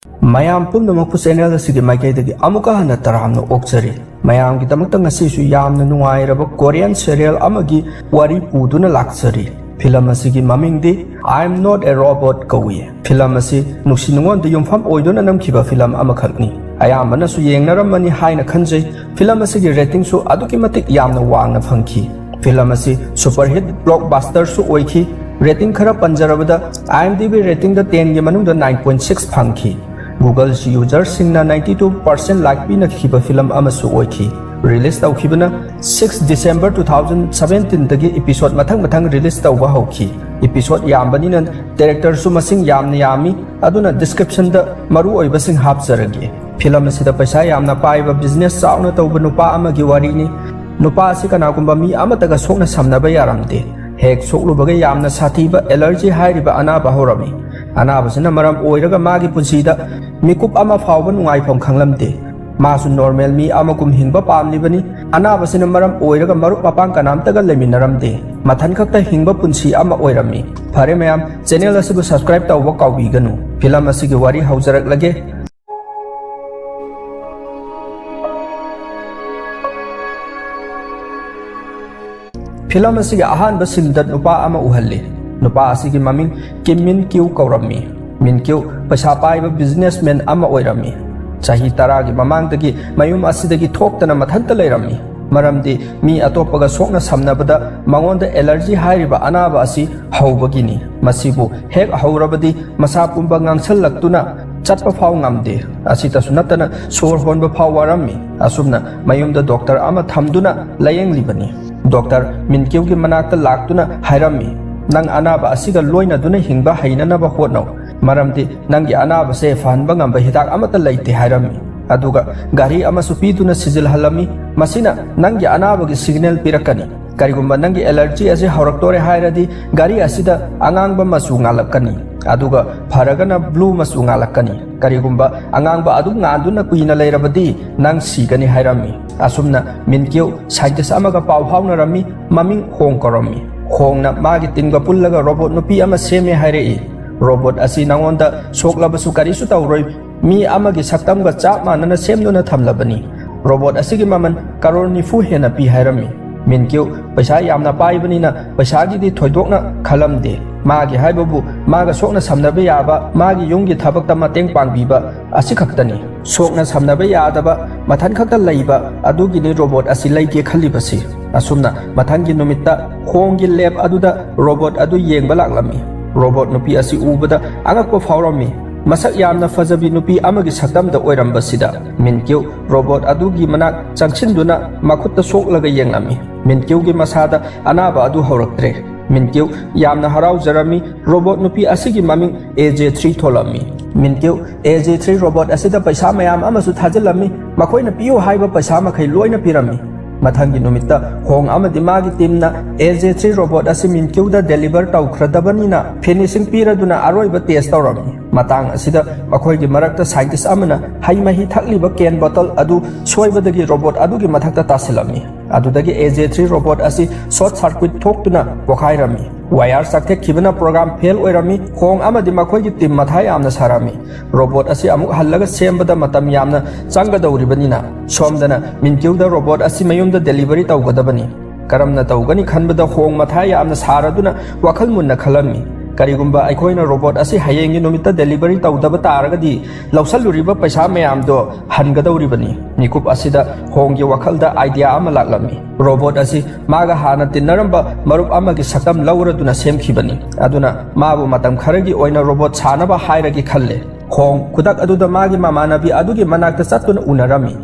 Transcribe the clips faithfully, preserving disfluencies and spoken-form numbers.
ꯃꯌꯥꯝ ꯄꯨꯝꯅꯃꯛꯄꯨ ꯆꯦꯅꯦꯜ ꯑꯁꯤꯒꯤ ꯃꯥꯏꯀꯩꯗꯒꯤ ꯑꯃꯨꯛꯀ ꯍꯟꯅ ꯇꯔꯥꯝꯅ ꯑꯣꯛꯆꯔꯤ꯫ ꯃꯌꯥꯝꯒꯤꯗꯃꯛꯇ ꯉꯁꯤꯁꯨ ꯌꯥꯝꯅ ꯅꯨꯡꯉꯥꯏꯔꯕ ꯀꯣꯔꯤꯌꯟ ꯁꯦꯔꯤꯌꯦꯜ ꯑꯃꯒꯤ ꯋꯥꯔꯤ ꯄꯨꯗꯨꯅ ꯂꯥꯛꯆꯔꯤ꯫ ꯐꯤꯂꯝ ꯑꯁꯤꯒꯤ ꯃꯃꯤꯡꯗꯤ I Am Not a Robot ꯀꯧꯏ꯫ ꯐꯤꯂꯝ ꯑꯁꯤ ꯅꯨꯡꯁꯤ ꯅꯨꯡꯉꯣꯟꯗ ꯌꯨꯝꯐꯝ ꯑꯣꯏꯗꯨꯅ ꯅꯝꯈꯤꯕ ꯐꯤꯂꯝ ꯑꯃꯈꯛꯅꯤ꯫ ꯑꯌꯥꯝꯕꯅꯁꯨ ꯌꯦꯡꯅꯔꯝꯃꯅꯤ ꯍꯥꯏꯅ ꯈꯟꯖꯩ꯫ ꯐꯤꯂꯝ ꯑꯁꯤꯒꯤ ꯔꯦꯇꯤꯡꯁꯨ ꯑꯗꯨꯛꯀꯤ ꯃꯇꯤꯛ ꯌꯥꯝꯅ ꯋꯥꯡꯅ ꯐꯪꯈꯤ꯫ ꯐꯤꯂꯝ ꯑꯁꯤ ꯁꯨꯄꯔ ꯍꯤꯠ ꯕ꯭ꯂꯣꯛꯕꯥꯁꯇꯔꯁꯨ ꯑꯣꯏꯈꯤ꯫ ꯔꯦꯇꯤꯡ ꯈꯔ ꯄꯟꯖꯔꯕꯗ, IMDb ꯔꯦꯇꯤꯡꯗ ꯇꯦꯟꯒꯤ ꯃꯅꯨꯡꯗ nine point six ꯐꯪꯈꯤ꯫ ꯒꯨꯒꯜꯁ ꯌꯨꯖꯔꯁꯤꯡꯅ ninety two percent ꯂꯥꯏꯛ ꯄꯤꯅꯈꯤꯕ ꯐꯤꯂꯝ ꯑꯃꯁꯨ ꯑꯣꯏꯈꯤ꯫ ꯔꯤꯂꯤꯁ ꯇꯧꯈꯤꯕꯅ six December two thousand seventeen ꯗꯒꯤ ꯏꯄꯤꯁꯣꯗ ꯃꯊꯪ ꯃꯊꯪ ꯔꯤꯂꯤꯁ ꯇꯧꯕ ꯍꯧꯈꯤ꯫ ꯏꯄꯤꯁꯣꯗ ꯌꯥꯝꯕꯅꯤꯅ ꯗꯥꯏꯔꯦꯛꯇꯔꯁꯨ ꯃꯁꯤꯡ ꯌꯥꯝꯅ ꯌꯥꯝꯃꯤ, ꯑꯗꯨꯅ ꯗꯤꯁꯀ꯭ꯔꯤꯞꯁꯟꯗ ꯃꯔꯨ ꯑꯣꯏꯕꯁꯤꯡ ꯍꯥꯞꯆꯔꯒꯦ꯫ ꯐꯤꯂꯝ ꯑꯁꯤꯗ ꯄꯩꯁꯥ ꯌꯥꯝꯅ ꯄꯥꯏꯕ, ꯕꯤꯖꯤꯅꯦꯁ ꯆꯥꯎꯅ ꯇꯧꯕ ꯅꯨꯄꯥ ꯑꯃꯒꯤ ꯋꯥꯔꯤꯅꯤ꯫ ꯅꯨꯄꯥ ꯑꯁꯤ ꯀꯅꯥꯒꯨꯝꯕ ꯃꯤ ꯑꯃꯠꯇꯒ ꯁꯣꯛꯅ ꯁꯝꯅꯕ ꯌꯥꯔꯝꯗꯦ꯫ ꯍꯦꯛ ꯁꯣꯛꯂꯨꯕꯒ ꯌꯥꯝꯅ ꯁꯥꯊꯤꯕ ꯑꯦꯂꯔꯖꯤ ꯍꯥꯏꯔꯤꯕ ꯑꯅꯥꯕ ꯍꯧꯔꯝꯃꯤ꯫ ꯑꯅꯥꯕꯁꯤꯅ ꯃꯔꯝ ꯑꯣꯏꯔꯒ ꯃꯥꯒꯤ ꯄꯨꯟꯁꯤꯗ ꯃꯤꯀꯨꯞ ꯑꯃ ꯐꯥꯎꯕ ꯅꯨꯡꯉꯥꯏꯐꯝ ꯈꯪꯂꯝꯗꯦ꯫ ꯃꯥꯁꯨ ꯅꯣꯔꯃꯦꯜ ꯃꯤ ꯑꯃꯒꯨꯝ ꯍꯤꯡꯕ ꯄꯥꯝꯂꯤꯕꯅꯤ꯫ ꯑꯅꯥꯕꯁꯤꯅ ꯃꯔꯝ ꯑꯣꯏꯔꯒ ꯃꯔꯨꯞ ꯃꯄꯥꯡ ꯀꯅꯥꯝꯇꯒ ꯂꯩꯃꯤꯟꯅꯔꯝꯗꯦ꯫ ꯃꯊꯟ ꯈꯛꯇ ꯍꯤꯡꯕ ꯄꯨꯟꯁꯤ ꯑꯃ ꯑꯣꯏꯔꯝꯃꯤ꯫ ꯐꯔꯦ ꯃꯌꯥꯝ, ꯆꯦꯅꯦꯜ ꯑꯁꯤꯕꯨ ꯁꯕꯁꯀ꯭ꯔꯥꯏꯕ ꯇꯧꯕ ꯀꯥꯎꯕꯤꯒꯅꯨ꯫ ꯐꯤꯂꯝ ꯑꯁꯤꯒꯤ ꯋꯥꯔꯤ ꯍꯧꯖꯔꯛꯂꯒꯦ꯫ ꯐꯤꯂꯝ ꯑꯁꯤꯒꯤ ꯑꯍꯥꯟꯕ ꯁꯤꯟꯗ ꯅꯨꯄꯥ ꯑꯃ ꯎꯍꯜꯂꯤ꯫ ꯅꯨꯄꯥ ꯑꯁꯤꯒꯤ ꯃꯃꯤꯡ ꯀꯤꯝ ꯃꯤꯟ ꯀ꯭ꯌꯨ ꯀꯧꯔꯝꯃꯤ꯫ ꯃꯤꯟ ꯀ꯭ꯌꯨ ꯄꯩꯁꯥ ꯄꯥꯏꯕ ꯕꯤꯖꯤꯅꯦꯁꯃꯦꯟ ꯑꯃ ꯑꯣꯏꯔꯝꯃꯤ꯫ ꯆꯍꯤ ꯇꯔꯥꯒꯤ ꯃꯃꯥꯡꯗꯒꯤ ꯃꯌꯨꯝ ꯑꯁꯤꯗꯒꯤ ꯊꯣꯛꯇꯅ ꯃꯊꯟꯇ ꯂꯩꯔꯝꯃꯤ꯫ ꯃꯔꯝꯗꯤ ꯃꯤ ꯑꯇꯣꯞꯄꯒ ꯁꯣꯛꯅ ꯁꯝꯅꯕꯗ ꯃꯉꯣꯟꯗ ꯑꯦꯂꯔꯖꯤ ꯍꯥꯏꯔꯤꯕ ꯑꯅꯥꯕ ꯑꯁꯤ ꯍꯧꯕꯒꯤꯅꯤ꯫ ꯃꯁꯤꯕꯨ ꯍꯦꯛ ꯍꯧꯔꯕꯗꯤ ꯃꯁꯥ ꯄꯨꯝꯕ ꯉꯥꯡꯁꯜꯂꯛꯇꯨꯅ ꯆꯠꯄ ꯐꯥꯎ ꯉꯝꯗꯦ꯫ ꯑꯁꯤꯇꯁꯨ ꯅꯠꯇꯅ ꯁꯣꯔ ꯍꯣꯟꯕ ꯐꯥꯎ ꯋꯥꯔꯝꯃꯤ꯫ ꯑꯁꯨꯝꯅ ꯃꯌꯨꯝꯗ ꯗꯣꯛꯇꯔ ꯑꯃ ꯊꯝꯗꯨꯅ ꯂꯥꯌꯦꯡꯂꯤꯕꯅꯤ꯫ ꯗꯣꯛꯇꯔ ꯃꯤꯟꯀ꯭ꯌꯨꯒꯤ ꯃꯅꯥꯛꯇ ꯂꯥꯛꯇꯨꯅ ꯍꯥꯏꯔꯝꯃꯤ, "ꯅꯪ ꯑꯅꯥꯕ ꯑꯁꯤꯒ ꯂꯣꯏꯅꯗꯨꯅ ꯍꯤꯡꯕ ꯍꯩꯅꯅꯕ ꯍꯣꯠꯅꯧ, ꯃꯔꯝꯗꯤ ꯅꯪꯒꯤ ꯑꯅꯥꯕꯁꯦ ꯐꯍꯟꯕ ꯉꯝꯕ ꯍꯤꯗꯥꯛ ꯑꯃꯠꯇ ꯂꯩꯇꯦ" ꯍꯥꯏꯔꯝꯃꯤ꯫ ꯑꯗꯨꯒ ꯒꯥꯔꯤ ꯑꯃꯁꯨ ꯄꯤꯗꯨꯅ ꯁꯤꯖꯤꯜꯍꯜꯂꯝꯃꯤ꯫ "ꯃꯁꯤꯅ ꯅꯪꯒꯤ ꯑꯅꯥꯕꯒꯤ ꯁꯤꯒꯅꯦꯜ ꯄꯤꯔꯛꯀꯅꯤ꯫ ꯀꯔꯤꯒꯨꯝꯕ ꯅꯪꯒꯤ ꯑꯦꯂꯔꯖꯤ ꯑꯁꯤ ꯍꯧꯔꯛꯇꯣꯔꯦ ꯍꯥꯏꯔꯗꯤ ꯒꯥꯔꯤ ꯑꯁꯤꯗ ꯑꯉꯥꯡꯕ ꯃꯆꯨ ꯉꯥꯜꯂꯛꯀꯅꯤ, ꯑꯗꯨꯒ ꯐꯔꯒꯅ ꯕ꯭ꯂꯨ ꯃꯆꯨ ꯉꯥꯜꯂꯛꯀꯅꯤ꯫ ꯀꯔꯤꯒꯨꯝꯕ ꯑꯉꯥꯡꯕ ꯑꯗꯨꯝ ꯉꯥꯟꯗꯨꯅ ꯀꯨꯏꯅ ꯂꯩꯔꯕꯗꯤ ꯅꯪ ꯁꯤꯒꯅꯤ" ꯍꯥꯏꯔꯝꯃꯤ꯫ ꯑꯁꯨꯝꯅ ꯃꯤꯟꯀ꯭ꯌꯨ ꯁꯥꯏꯟꯇꯤꯁ ꯑꯃꯒ ꯄꯥꯎ ꯐꯥꯎꯅꯔꯝꯃꯤ, ꯃꯃꯤꯡ ꯍꯣꯡ ꯀꯧꯔꯝꯃꯤ꯫ ꯍꯣꯡꯅ ꯃꯥꯒꯤ ꯇꯤꯝꯒ ꯄꯨꯜꯂꯒ ꯔꯣꯕꯣꯠ ꯅꯨꯄꯤ ꯑꯃ ꯁꯦꯝꯃꯦ ꯍꯥꯏꯔꯛꯏ꯫ "ꯔꯣꯕꯣꯠ ꯑꯁꯤ ꯅꯉꯣꯟꯗ ꯁꯣꯛꯂꯕꯁꯨ ꯀꯔꯤꯁꯨ ꯇꯧꯔꯣꯏ, ꯃꯤ ꯑꯃꯒꯤ ꯁꯛꯇꯝꯒ ꯆꯞ ꯃꯥꯟꯅꯅ ꯁꯦꯝꯗꯨꯅ ꯊꯝꯂꯕꯅꯤ꯫ ꯔꯣꯕꯣꯠ ꯑꯁꯤꯒꯤ ꯃꯃꯜ ꯀꯔꯣꯔ ꯅꯤꯐꯨ ꯍꯦꯟꯅ ꯄꯤ" ꯍꯥꯏꯔꯝꯃꯤ꯫ ꯃꯤꯟꯀ꯭ꯌꯨ ꯄꯩꯁꯥ ꯌꯥꯝꯅ ꯄꯥꯏꯕꯅꯤꯅ ꯄꯩꯁꯥꯒꯤꯗꯤ ꯊꯣꯏꯗꯣꯛꯅ ꯈꯜꯂꯝꯗꯦ꯫ ꯃꯥꯒꯤ ꯍꯥꯏꯕꯕꯨ ꯃꯥꯒ ꯁꯣꯛꯅ ꯁꯝꯅꯕ ꯌꯥꯕ, ꯃꯥꯒꯤ ꯌꯨꯝꯒꯤ ꯊꯕꯛꯇ ꯃꯇꯦꯡ ꯄꯥꯡꯕꯤꯕ ꯑꯁꯤꯈꯛꯇꯅꯤ꯫ ꯁꯣꯛꯅ ꯁꯝꯅꯕ ꯌꯥꯗꯕ, ꯃꯊꯟ ꯈꯛꯇ ꯂꯩꯕ ꯑꯗꯨꯒꯤꯅꯤ ꯔꯣꯕꯣꯠ ꯑꯁꯤ ꯂꯩꯒꯦ ꯈꯜꯂꯤꯕꯁꯤ꯫ ꯑꯁꯨꯝꯅ ꯃꯊꯪꯒꯤ ꯅꯨꯃꯤꯠꯇ ꯍꯣꯡꯒꯤ ꯂꯦꯕ ꯑꯗꯨꯗ ꯔꯣꯕꯣꯠ ꯑꯗꯨ ꯌꯦꯡꯕ ꯂꯥꯛꯂꯝꯃꯤ꯫ ꯔꯣꯕꯣꯠ ꯅꯨꯄꯤ ꯑꯁꯤ ꯎꯕꯗ ꯑꯉꯛꯄ ꯐꯥꯎꯔꯝꯃꯤ꯫ ꯃꯁꯛ ꯌꯥꯝꯅ ꯐꯖꯕꯤ ꯅꯨꯄꯤ ꯑꯃꯒꯤ ꯁꯛꯇꯝꯗ ꯑꯣꯏꯔꯝꯕꯁꯤꯗ ꯃꯤꯟꯀ꯭ꯌꯨ ꯔꯣꯕꯣꯠ ꯑꯗꯨꯒꯤ ꯃꯅꯥꯛ ꯆꯪꯁꯤꯟꯗꯨꯅ ꯃꯈꯨꯠꯇ ꯁꯣꯛꯂꯒ ꯌꯦꯡꯂꯝꯃꯤ꯫ ꯃꯤꯟꯀ꯭ꯌꯨꯒꯤ ꯃꯁꯥꯗ ꯑꯅꯥꯕ ꯑꯗꯨ ꯍꯧꯔꯛꯇ꯭ꯔꯦ꯫ ꯃꯤꯟꯀ꯭ꯌꯨ ꯌꯥꯝꯅ ꯍꯔꯥꯎꯖꯔꯝꯃꯤ꯫ ꯔꯣꯕꯣꯠ ꯅꯨꯄꯤ ꯑꯁꯤꯒꯤ ꯃꯃꯤꯡ ꯑꯦ ꯖꯦ ꯊ꯭ꯔꯤ ꯊꯣꯜꯂꯝꯃꯤ꯫ ꯃꯤꯟꯀ꯭ꯌꯨ ꯑꯦ ꯖꯦ ꯊ꯭ꯔꯤ ꯔꯣꯕꯣꯠ ꯑꯁꯤꯗ ꯄꯩꯁꯥ ꯃꯌꯥꯝ ꯑꯃꯁꯨ ꯊꯥꯖꯤꯜꯂꯝꯃꯤ꯫ ꯃꯈꯣꯏꯅ ꯄꯤꯌꯨ ꯍꯥꯏꯕ ꯄꯩꯁꯥ ꯃꯈꯩ ꯂꯣꯏꯅ ꯄꯤꯔꯝꯃꯤ꯫ ꯃꯊꯪꯒꯤ ꯅꯨꯃꯤꯠꯇ ꯍꯣꯡ ꯑꯃꯗꯤ ꯃꯥꯒꯤ ꯇꯤꯝꯅ ꯑꯦ ꯖꯦ ꯊ꯭ꯔꯤ ꯔꯣꯕꯣꯠ ꯑꯁꯤ ꯃꯤꯟꯀ꯭ꯌꯨꯗ ꯗꯦꯂꯤꯚꯔ ꯇꯧꯈ꯭ꯔꯗꯕꯅꯤꯅ ꯐꯤꯅꯤꯁꯤꯡ ꯄꯤꯔꯗꯨꯅ ꯑꯔꯣꯏꯕ ꯇꯦꯁ ꯇꯧꯔꯝꯃꯤ꯫ ꯃꯇꯥꯡ ꯑꯁꯤꯗ ꯃꯈꯣꯏꯒꯤ ꯃꯔꯛꯇ ꯁꯥꯏꯟꯇꯤꯁ ꯑꯃꯅ ꯍꯩ ꯃꯍꯤ ꯊꯛꯂꯤꯕ ꯀꯦꯟ ꯕꯣꯇꯜ ꯑꯗꯨ ꯁꯣꯏꯕꯗꯒꯤ ꯔꯣꯕꯣꯠ ꯑꯗꯨꯒꯤ ꯃꯊꯛꯇ ꯇꯥꯁꯤꯜꯂꯝꯃꯤ꯫ ꯑꯗꯨꯗꯒꯤ ꯑꯦ ꯖꯦ ꯊ꯭ꯔꯤ ꯔꯣꯕꯣꯠ ꯑꯁꯤ ꯁꯣꯔꯠ ꯁꯥꯔꯀ꯭ꯌꯨꯠ ꯊꯣꯛꯇꯨꯅ ꯄꯣꯈꯥꯏꯔꯝꯃꯤ꯫ ꯋꯥꯌꯔ ꯆꯥꯛꯊꯦꯛꯈꯤꯕꯅ ꯄ꯭ꯔꯣꯒ꯭ꯔꯥꯝ ꯐꯦꯜ ꯑꯣꯏꯔꯝꯃꯤ꯫ ꯍꯣꯡ ꯑꯃꯗꯤ ꯃꯈꯣꯏꯒꯤ ꯇꯤꯝ ꯃꯊꯥ ꯌꯥꯝꯅ ꯁꯥꯔꯝꯃꯤ꯫ ꯔꯣꯕꯣꯠ ꯑꯁꯤ ꯑꯃꯨꯛ ꯍꯜꯂꯒ ꯁꯦꯝꯕꯗ ꯃꯇꯝ ꯌꯥꯝꯅ ꯆꯪꯒꯗꯧꯔꯤꯕꯅꯤꯅ ꯁꯣꯝꯗꯅ ꯃꯤꯟꯀ꯭ꯌꯨꯗ ꯔꯣꯕꯣꯠ ꯑꯁꯤ ꯃꯌꯨꯝꯗ ꯗꯦꯂꯤꯚꯔꯤ ꯇꯧꯒꯗꯕꯅꯤ꯫ ꯀꯔꯝꯅ ꯇꯧꯒꯅꯤ ꯈꯟꯕꯗ ꯍꯣꯡ ꯃꯊꯥ ꯌꯥꯝꯅ ꯁꯥꯔꯗꯨꯅ ꯋꯥꯈꯜ ꯃꯨꯟꯅ ꯈꯜꯂꯝꯃꯤ꯫ ꯀꯔꯤꯒꯨꯝꯕ ꯑꯩꯈꯣꯏꯅ ꯔꯣꯕꯣꯠ ꯑꯁꯤ ꯍꯌꯦꯡꯒꯤ ꯅꯨꯃꯤꯠꯇ ꯗꯦꯂꯤꯚꯔꯤ ꯇꯧꯗꯕ ꯇꯥꯔꯒꯗꯤ ꯂꯧꯁꯜꯂꯨꯔꯤꯕ ꯄꯩꯁꯥ ꯃꯌꯥꯝꯗꯣ ꯍꯟꯒꯗꯧꯔꯤꯕꯅꯤ꯫ ꯃꯤꯀꯨꯞ ꯑꯁꯤꯗ ꯍꯣꯡꯒꯤ ꯋꯥꯈꯜꯗ ꯑꯥꯏꯗꯤꯌꯥ ꯑꯃ ꯂꯥꯛꯂꯝꯃꯤ꯫ ꯔꯣꯕꯣꯠ ꯑꯁꯤ ꯃꯥꯒ ꯍꯥꯟꯅ ꯇꯤꯟꯅꯔꯝꯕ ꯃꯔꯨꯞ ꯑꯃꯒꯤ ꯁꯛꯇꯝ ꯂꯧꯔꯗꯨꯅ ꯁꯦꯝꯈꯤꯕꯅꯤ꯫ ꯑꯗꯨꯅ ꯃꯥꯕꯨ ꯃꯇꯝ ꯈꯔꯒꯤ ꯑꯣꯏꯅ ꯔꯣꯕꯣꯠ ꯁꯥꯅꯕ ꯍꯥꯏꯔꯒꯦ ꯈꯜꯂꯦ꯫ ꯍꯣꯡ ꯈꯨꯗꯛ ꯑꯗꯨꯗ ꯃꯥꯒꯤ ꯃꯃꯥꯟꯅꯕꯤ ꯑꯗꯨꯒꯤ ꯃꯅꯥꯛꯇ ꯆꯠꯇꯨꯅ ꯎꯅꯔꯝꯃꯤ꯫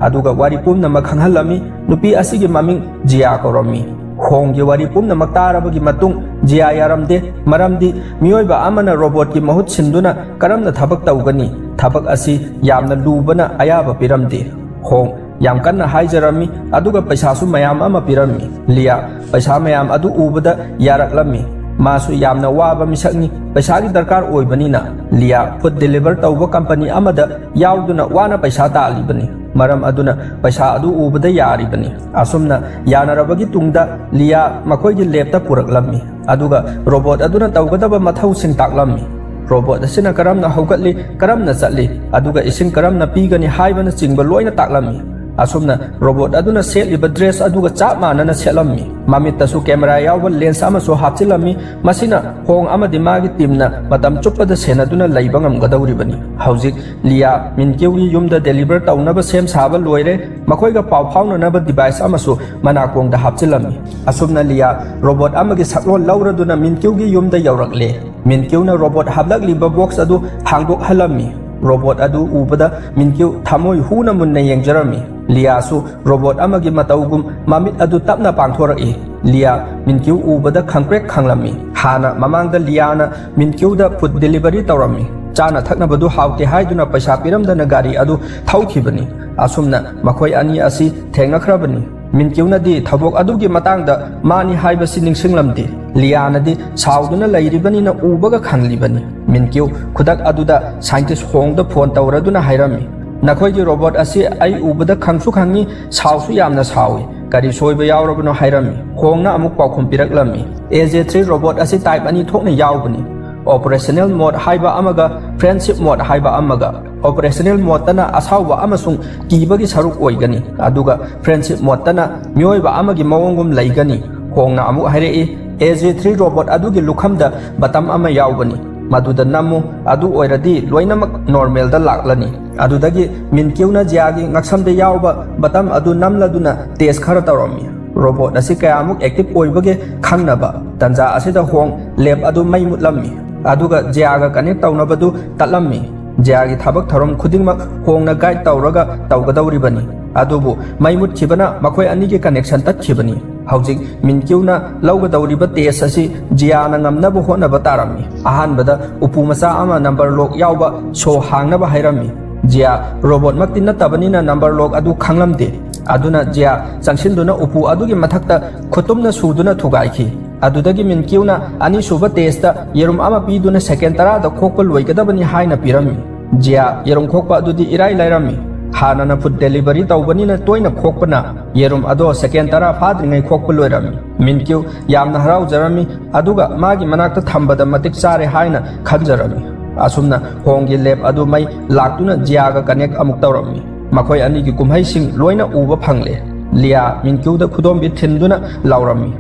ꯑꯗꯨꯒ ꯋꯥꯔꯤ ꯄꯨꯝꯅꯃꯛ ꯈꯪꯍꯜꯂꯝꯃꯤ꯫ ꯅꯨꯄꯤ ꯑꯁꯤꯒꯤ ꯃꯃꯤꯡ ꯖꯤꯌꯥ ꯀꯧꯔꯝꯃꯤ꯫ ꯍꯣꯡꯒꯤ ꯋꯥꯔꯤ ꯄꯨꯝꯅꯃꯛ ꯇꯥꯔꯕꯒꯤ ꯃꯇꯨꯡ ꯖꯤꯌꯥ ꯌꯥꯔꯝꯗꯦ, ꯃꯔꯝꯗꯤ ꯃꯤꯑꯣꯏꯕ ꯑꯃꯅ ꯔꯣꯕꯣꯠꯀꯤ ꯃꯍꯨꯠ ꯁꯤꯟꯗꯨꯅ ꯀꯔꯝꯅ ꯊꯕꯛ ꯇꯧꯒꯅꯤ? ꯊꯕꯛ ꯑꯁꯤ ꯌꯥꯝꯅ ꯂꯨꯕꯅ ꯑꯌꯥꯕ ꯄꯤꯔꯝꯗꯦ꯫ ꯍꯣꯡ ꯌꯥꯝ ꯀꯟꯅ ꯍꯥꯏꯖꯔꯝꯃꯤ, ꯑꯗꯨꯒ ꯄꯩꯁꯥꯁꯨ ꯃꯌꯥꯝ ꯑꯃ ꯄꯤꯔꯝꯃꯤ꯫ ꯂꯤꯌꯥ ꯄꯩꯁꯥ ꯃꯌꯥꯝ ꯑꯗꯨ ꯎꯕꯗ ꯌꯥꯔꯛꯂꯝꯃꯤ꯫ ꯃꯥꯁꯨ ꯌꯥꯝꯅ ꯋꯥꯕ ꯃꯤꯁꯛꯅꯤ꯫ ꯄꯩꯁꯥꯒꯤ ꯗꯔꯀꯥꯔ ꯑꯣꯏꯕꯅꯤꯅ ꯂꯤꯌꯥ ꯐꯨꯗ ꯗꯤꯂꯤꯚꯔ ꯇꯧꯕ ꯀꯝꯄꯅꯤ ꯑꯃꯗ ꯌꯥꯎꯗꯨꯅ ꯋꯥꯅ ꯄꯩꯁꯥ ꯇꯥꯜꯂꯤꯕꯅꯤ꯫ ꯃꯔꯝ ꯑꯗꯨꯅ ꯄꯩꯁꯥ ꯑꯗꯨ ꯎꯕꯗ ꯌꯥꯔꯤꯕꯅꯤ꯫ ꯑꯁꯨꯝꯅ ꯌꯥꯅꯔꯕꯒꯤ ꯇꯨꯡꯗ ꯂꯤꯌꯥ ꯃꯈꯣꯏꯒꯤ ꯂꯦꯕꯇ ꯄꯨꯔꯛꯂꯝꯃꯤ꯫ ꯑꯗꯨꯒ ꯔꯣꯕꯣꯠ ꯑꯗꯨꯅ ꯇꯧꯒꯗꯕ ꯃꯊꯧꯁꯤꯡ ꯇꯥꯛꯂꯝꯃꯤ꯫ ꯔꯣꯕꯣꯠ ꯑꯁꯤꯅ ꯀꯔꯝꯅ ꯍꯧꯒꯠꯂꯤ, ꯀꯔꯝꯅ ꯆꯠꯂꯤ, ꯑꯗꯨꯒ ꯏꯁꯤꯡ ꯀꯔꯝꯅ ꯄꯤꯒꯅꯤ ꯍꯥꯏꯕꯅꯆꯤꯡꯕ ꯂꯣꯏꯅ ꯇꯥꯛꯂꯝꯃꯤ꯫ ꯑꯁꯨꯝꯅ ꯔꯣꯕꯣꯠ ꯑꯗꯨꯅ ꯁꯦꯠꯂꯤꯕ ꯗ꯭ꯔꯦꯁ ꯑꯗꯨꯒ ꯆꯞ ꯃꯥꯟꯅꯅ ꯁꯦꯠꯂꯝꯃꯤ꯫ ꯃꯃꯤꯠꯇꯁꯨ ꯀꯦꯃꯦꯔꯥ ꯌꯥꯎꯕ ꯂꯦꯟꯁ ꯑꯃꯁꯨ ꯍꯥꯞꯆꯤꯜꯂꯝꯃꯤ꯫ ꯃꯁꯤꯅ ꯍꯣꯡ ꯑꯃꯗꯤ ꯃꯥꯒꯤ ꯇꯤꯝꯅ ꯃꯇꯝ ꯆꯨꯞꯄꯗ ꯁꯦꯟꯅꯗꯨꯅ ꯂꯩꯕ ꯉꯝꯒꯗꯧꯔꯤꯕꯅꯤ꯫ ꯍꯧꯖꯤꯛ ꯂꯤꯌꯥ ꯃꯤꯟꯀ꯭ꯌꯨꯒꯤ ꯌꯨꯝꯗ ꯗꯦꯂꯤꯚꯔ ꯇꯧꯅꯕ ꯁꯦꯝ ꯁꯥꯕ ꯂꯣꯏꯔꯦ꯫ ꯃꯈꯣꯏꯒ ꯄꯥꯎ ꯐꯥꯎꯅꯅꯕ ꯗꯤꯚꯥꯏꯁ ꯑꯃꯁꯨ ꯃꯅꯥꯀꯣꯡꯗ ꯍꯥꯞꯆꯤꯜꯂꯝꯃꯤ꯫ ꯑꯁꯨꯝꯅ ꯂꯤꯌꯥ ꯔꯣꯕꯣꯠ ꯑꯃꯒꯤ ꯁꯛꯂꯣꯟ ꯂꯧꯔꯗꯨꯅ ꯃꯤꯟꯀ꯭ꯌꯨꯒꯤ ꯌꯨꯝꯗ ꯌꯧꯔꯛꯂꯦ꯫ ꯃꯤꯟꯀ꯭ꯌꯨꯅ ꯔꯣꯕꯣꯠ ꯍꯥꯞꯂꯛꯂꯤꯕ ꯕꯣꯛꯁ ꯑꯗꯨ ꯍꯥꯡꯗꯣꯛꯍꯜꯂꯝꯃꯤ꯫ ꯔꯣꯕꯣꯠ ꯑꯗꯨ ꯎꯕꯗ ꯃꯤꯟꯀ꯭ꯌꯨ ꯊꯃꯣꯏ ꯍꯨꯅ ꯃꯨꯟꯅ ꯌꯦꯡꯖꯔꯝꯃꯤ꯫ ꯂꯤꯌꯥꯁꯨ ꯔꯣꯕꯣꯠ ꯑꯃꯒꯤ ꯃꯇꯧꯒꯨꯝ ꯃꯃꯤꯠ ꯑꯗꯨ ꯇꯞꯅ ꯄꯥꯡꯊꯣꯔꯛꯏ꯫ ꯂꯤꯌꯥ ꯃꯤꯟꯀ꯭ꯌꯨ ꯎꯕꯗ ꯈꯪꯄ꯭ꯔꯦꯛ ꯈꯪꯂꯝꯃꯤ꯫ ꯍꯥꯟꯅ ꯃꯃꯥꯡꯗ ꯂꯤꯌꯥꯅ ꯃꯤꯟꯀ꯭ꯌꯨꯗ ꯐꯨꯗ ꯗꯦꯂꯤꯚꯔꯤ ꯇꯧꯔꯝꯃꯤ꯫ ꯆꯥꯅ ꯊꯛꯅꯕꯗꯨ ꯍꯥꯎꯇꯦ ꯍꯥꯏꯗꯨꯅ ꯄꯩꯁꯥ ꯄꯤꯔꯝꯗꯅ ꯒꯥꯔꯤ ꯑꯗꯨ ꯊꯧꯈꯤꯕꯅꯤ꯫ ꯑꯁꯨꯝꯅ ꯃꯈꯣꯏ ꯑꯅꯤ ꯑꯁꯤ ꯊꯦꯡꯅꯈ꯭ꯔꯕꯅꯤ꯫ ꯃꯤꯟꯀ꯭ꯌꯨꯅꯗꯤ ꯊꯕꯛ ꯑꯗꯨꯒꯤ ꯃꯇꯥꯡꯗ ꯃꯥꯅꯤ ꯍꯥꯏꯕꯁꯤ ꯅꯤꯡꯁꯤꯡꯂꯝꯗꯦ꯫ ꯂꯤꯌꯥꯅꯗꯤ ꯁꯥꯎꯗꯨꯅ ꯂꯩꯔꯤꯕꯅꯤꯅ ꯎꯕꯒ ꯈꯪꯂꯤꯕꯅꯤ꯫ ꯃꯤꯟꯀ꯭ꯌꯨ ꯈꯨꯗꯛ ꯑꯗꯨꯗ ꯁꯥꯏꯟꯇꯤꯁ ꯍꯣꯡꯗ ꯐꯣꯟ ꯇꯧꯔꯗꯨꯅ ꯍꯥꯏꯔꯝꯃꯤ, "ꯅꯈꯣꯏꯒꯤ ꯔꯣꯕꯣꯠ ꯑꯁꯤ ꯑꯩ ꯎꯕꯗ ꯈꯪꯁꯨ ꯈꯪꯉꯤ, ꯁꯥꯎꯁꯨ ꯌꯥꯝꯅ ꯁꯥꯎꯏ꯫ ꯀꯔꯤ ꯁꯣꯏꯕ ꯌꯥꯎꯔꯕꯅꯣ?" ꯍꯥꯏꯔꯝꯃꯤ꯫ ꯍꯣꯡꯅ ꯑꯃꯨꯛ ꯄꯥꯎꯈꯨꯝ ꯄꯤꯔꯛꯂꯝꯃꯤ, "ꯑꯦ ꯖꯦ ꯊ꯭ꯔꯤ ꯔꯣꯕꯣꯠ ꯑꯁꯤ ꯇꯥꯏꯞ ꯑꯅꯤ ꯊꯣꯛꯅ ꯌꯥꯎꯕꯅꯤ꯫ ꯑꯣꯄꯔꯦꯁꯅꯦꯜ ꯃꯣꯗ ꯍꯥꯏꯕ ꯑꯃꯒ ꯐ꯭ꯔꯦꯟꯁꯤꯞ ꯃꯣꯗ ꯍꯥꯏꯕ ꯑꯃꯒ꯫ ꯑꯣꯄꯔꯦꯁꯅꯦꯜ ꯃꯣꯗꯇꯅ ꯑꯁꯥꯎꯕ ꯑꯃꯁꯨꯡ ꯀꯤꯕꯒꯤ ꯁꯔꯨꯛ ꯑꯣꯏꯒꯅꯤ, ꯑꯗꯨꯒ ꯐ꯭ꯔꯦꯟꯁꯤꯞ ꯃꯣꯗꯇꯅ ꯃꯤꯑꯣꯏꯕ ꯑꯃꯒꯤ ꯃꯑꯣꯡꯒꯨꯝ ꯂꯩꯒꯅꯤ꯫" ꯍꯣꯡꯅ ꯑꯃꯨꯛ ꯍꯥꯏꯔꯛꯏ, "ꯑꯦ ꯖꯦ ꯊ꯭ꯔꯤ ꯔꯣꯕꯣꯠ ꯑꯗꯨꯒꯤ ꯂꯨꯈꯝꯗ ꯕꯇꯝ ꯑꯃ ꯌꯥꯎꯕꯅꯤ꯫ ꯃꯗꯨꯗ ꯅꯝꯃꯨ, ꯑꯗꯨ ꯑꯣꯏꯔꯗꯤ ꯂꯣꯏꯅꯃꯛ ꯅꯣꯔꯃꯦꯜꯗ ꯂꯥꯛꯂꯅꯤ꯫" ꯑꯗꯨꯗꯒꯤ ꯃꯤꯟꯀ꯭ꯌꯨꯅ ꯖꯤꯌꯥꯒꯤ ꯉꯛꯁꯝꯗ ꯌꯥꯎꯕ ꯕꯇꯝ ꯑꯗꯨ ꯅꯝꯂꯗꯨꯅ ꯇꯦꯁ ꯈꯔ ꯇꯧꯔꯝꯃꯤ꯫ ꯔꯣꯕꯣꯠ ꯑꯁꯤ ꯀꯌꯥꯃꯨꯛ ꯑꯦꯛꯇꯤꯚ ꯑꯣꯏꯕꯒꯦ ꯈꯪꯅꯕ ꯇꯟꯖꯥ ꯑꯁꯤꯗ ꯍꯣꯡ ꯂꯦꯕ ꯑꯗꯨ ꯃꯩ ꯃꯨꯠꯂꯝꯃꯤ, ꯑꯗꯨꯒ ꯖꯤꯌꯥꯒ ꯀꯅꯦꯛ ꯇꯧꯅꯕꯗꯨ ꯇꯠꯂꯝꯃꯤ꯫ ꯖꯤꯌꯥꯒꯤ ꯊꯕꯛ ꯊꯧꯔꯝ ꯈꯨꯗꯤꯡꯃꯛ ꯍꯣꯡꯅ ꯒꯥꯏꯗ ꯇꯧꯔꯒ ꯇꯧꯒꯗꯧꯔꯤꯕꯅꯤ꯫ ꯑꯗꯨꯕꯨ ꯃꯩ ꯃꯨꯠꯈꯤꯕꯅ ꯃꯈꯣꯏ ꯑꯅꯤꯒꯤ ꯀꯅꯦꯛꯁꯟ ꯇꯠꯈꯤꯕꯅꯤ꯫ ꯍꯧꯖꯤꯛ ꯃꯤꯟꯀ꯭ꯌꯨꯅ ꯂꯧꯒꯗꯧꯔꯤꯕ ꯇꯦꯁ ꯑꯁꯤ ꯖꯤꯌꯥꯅ ꯉꯝꯅꯕ ꯍꯣꯠꯅꯕ ꯇꯥꯔꯝꯃꯤ꯫ ꯑꯍꯥꯟꯕꯗ ꯎꯄꯨ ꯃꯆꯥ ꯑꯃ ꯅꯝꯕꯔ ꯂꯣꯛ ꯌꯥꯎꯕ ꯁꯣ ꯍꯥꯡꯅꯕ ꯍꯥꯏꯔꯝꯃꯤ꯫ ꯖꯤꯌꯥ ꯔꯣꯕꯣꯠꯃꯛꯇꯤ ꯅꯠꯇꯕꯅꯤꯅ ꯅꯝꯕꯔ ꯂꯣꯛ ꯑꯗꯨ ꯈꯪꯂꯝꯗꯦ꯫ ꯑꯗꯨꯅ ꯖꯤꯌꯥ ꯆꯪꯁꯤꯟꯗꯨꯅ ꯎꯄꯨ ꯑꯗꯨꯒꯤ ꯃꯊꯛꯇ ꯈꯨꯇꯨꯝꯅ ꯁꯨꯗꯨꯅ ꯊꯨꯒꯥꯏꯈꯤ꯫ ꯑꯗꯨꯗꯒꯤ ꯃꯤꯟꯀ꯭ꯌꯨꯅ ꯑꯅꯤꯁꯨꯕ ꯇꯦꯁꯇ ꯌꯦꯔꯨꯝ ꯑꯃ ꯄꯤꯗꯨꯅ ꯁꯦꯀꯦꯟ ꯇꯔꯥꯗ ꯈꯣꯛꯄ ꯂꯣꯏꯒꯗꯕꯅꯤ ꯍꯥꯏꯅ ꯄꯤꯔꯝꯃꯤ꯫ ꯖꯤꯌꯥ ꯌꯦꯔꯨꯝ ꯈꯣꯛꯄ ꯑꯗꯨꯗꯤ ꯏꯔꯥꯏ ꯂꯥꯏꯔꯝꯃꯤ꯫ ꯍꯥꯟꯅꯅ ꯐꯨꯗ ꯗꯦꯂꯤꯚꯔꯤ ꯇꯧꯕꯅꯤꯅ ꯇꯣꯏꯅ ꯈꯣꯛꯄꯅ ꯌꯦꯔꯨꯝ ꯑꯗꯣ ꯁꯦꯀꯦꯟ ꯇꯔꯥ ꯐꯥꯗ꯭ꯔꯤꯉꯩ ꯈꯣꯛꯄ ꯂꯣꯏꯔꯝꯃꯤ꯫ ꯃꯤꯟꯀ꯭ꯌꯨ ꯌꯥꯝꯅ ꯍꯔꯥꯎꯖꯔꯝꯃꯤ, ꯑꯗꯨꯒ ꯃꯥꯒꯤ ꯃꯅꯥꯛꯇ ꯊꯝꯕꯗ ꯃꯇꯤꯛ ꯆꯥꯔꯦ ꯍꯥꯏꯅ ꯈꯟꯖꯔꯝꯃꯤ꯫ ꯑꯁꯨꯝꯅ ꯍꯣꯡꯒꯤ ꯂꯦꯞ ꯑꯗꯨ ꯃꯩ ꯂꯥꯛꯇꯨꯅ ꯖꯤꯌꯥꯒ ꯀꯅꯦꯛ ꯑꯃꯨꯛ ꯇꯧꯔꯝꯃꯤ꯫ ꯃꯈꯣꯏ ꯑꯅꯤꯒꯤ ꯀꯨꯝꯍꯩꯁꯤꯡ ꯂꯣꯏꯅ ꯎꯕ ꯐꯪꯂꯦ꯫ ꯂꯤꯌꯥ ꯃꯤꯟꯀ꯭ꯌꯨꯗ ꯈꯨꯗꯣꯝꯕꯤ ꯊꯤꯟꯗꯨꯅ ꯂꯥꯎꯔꯝꯃꯤ,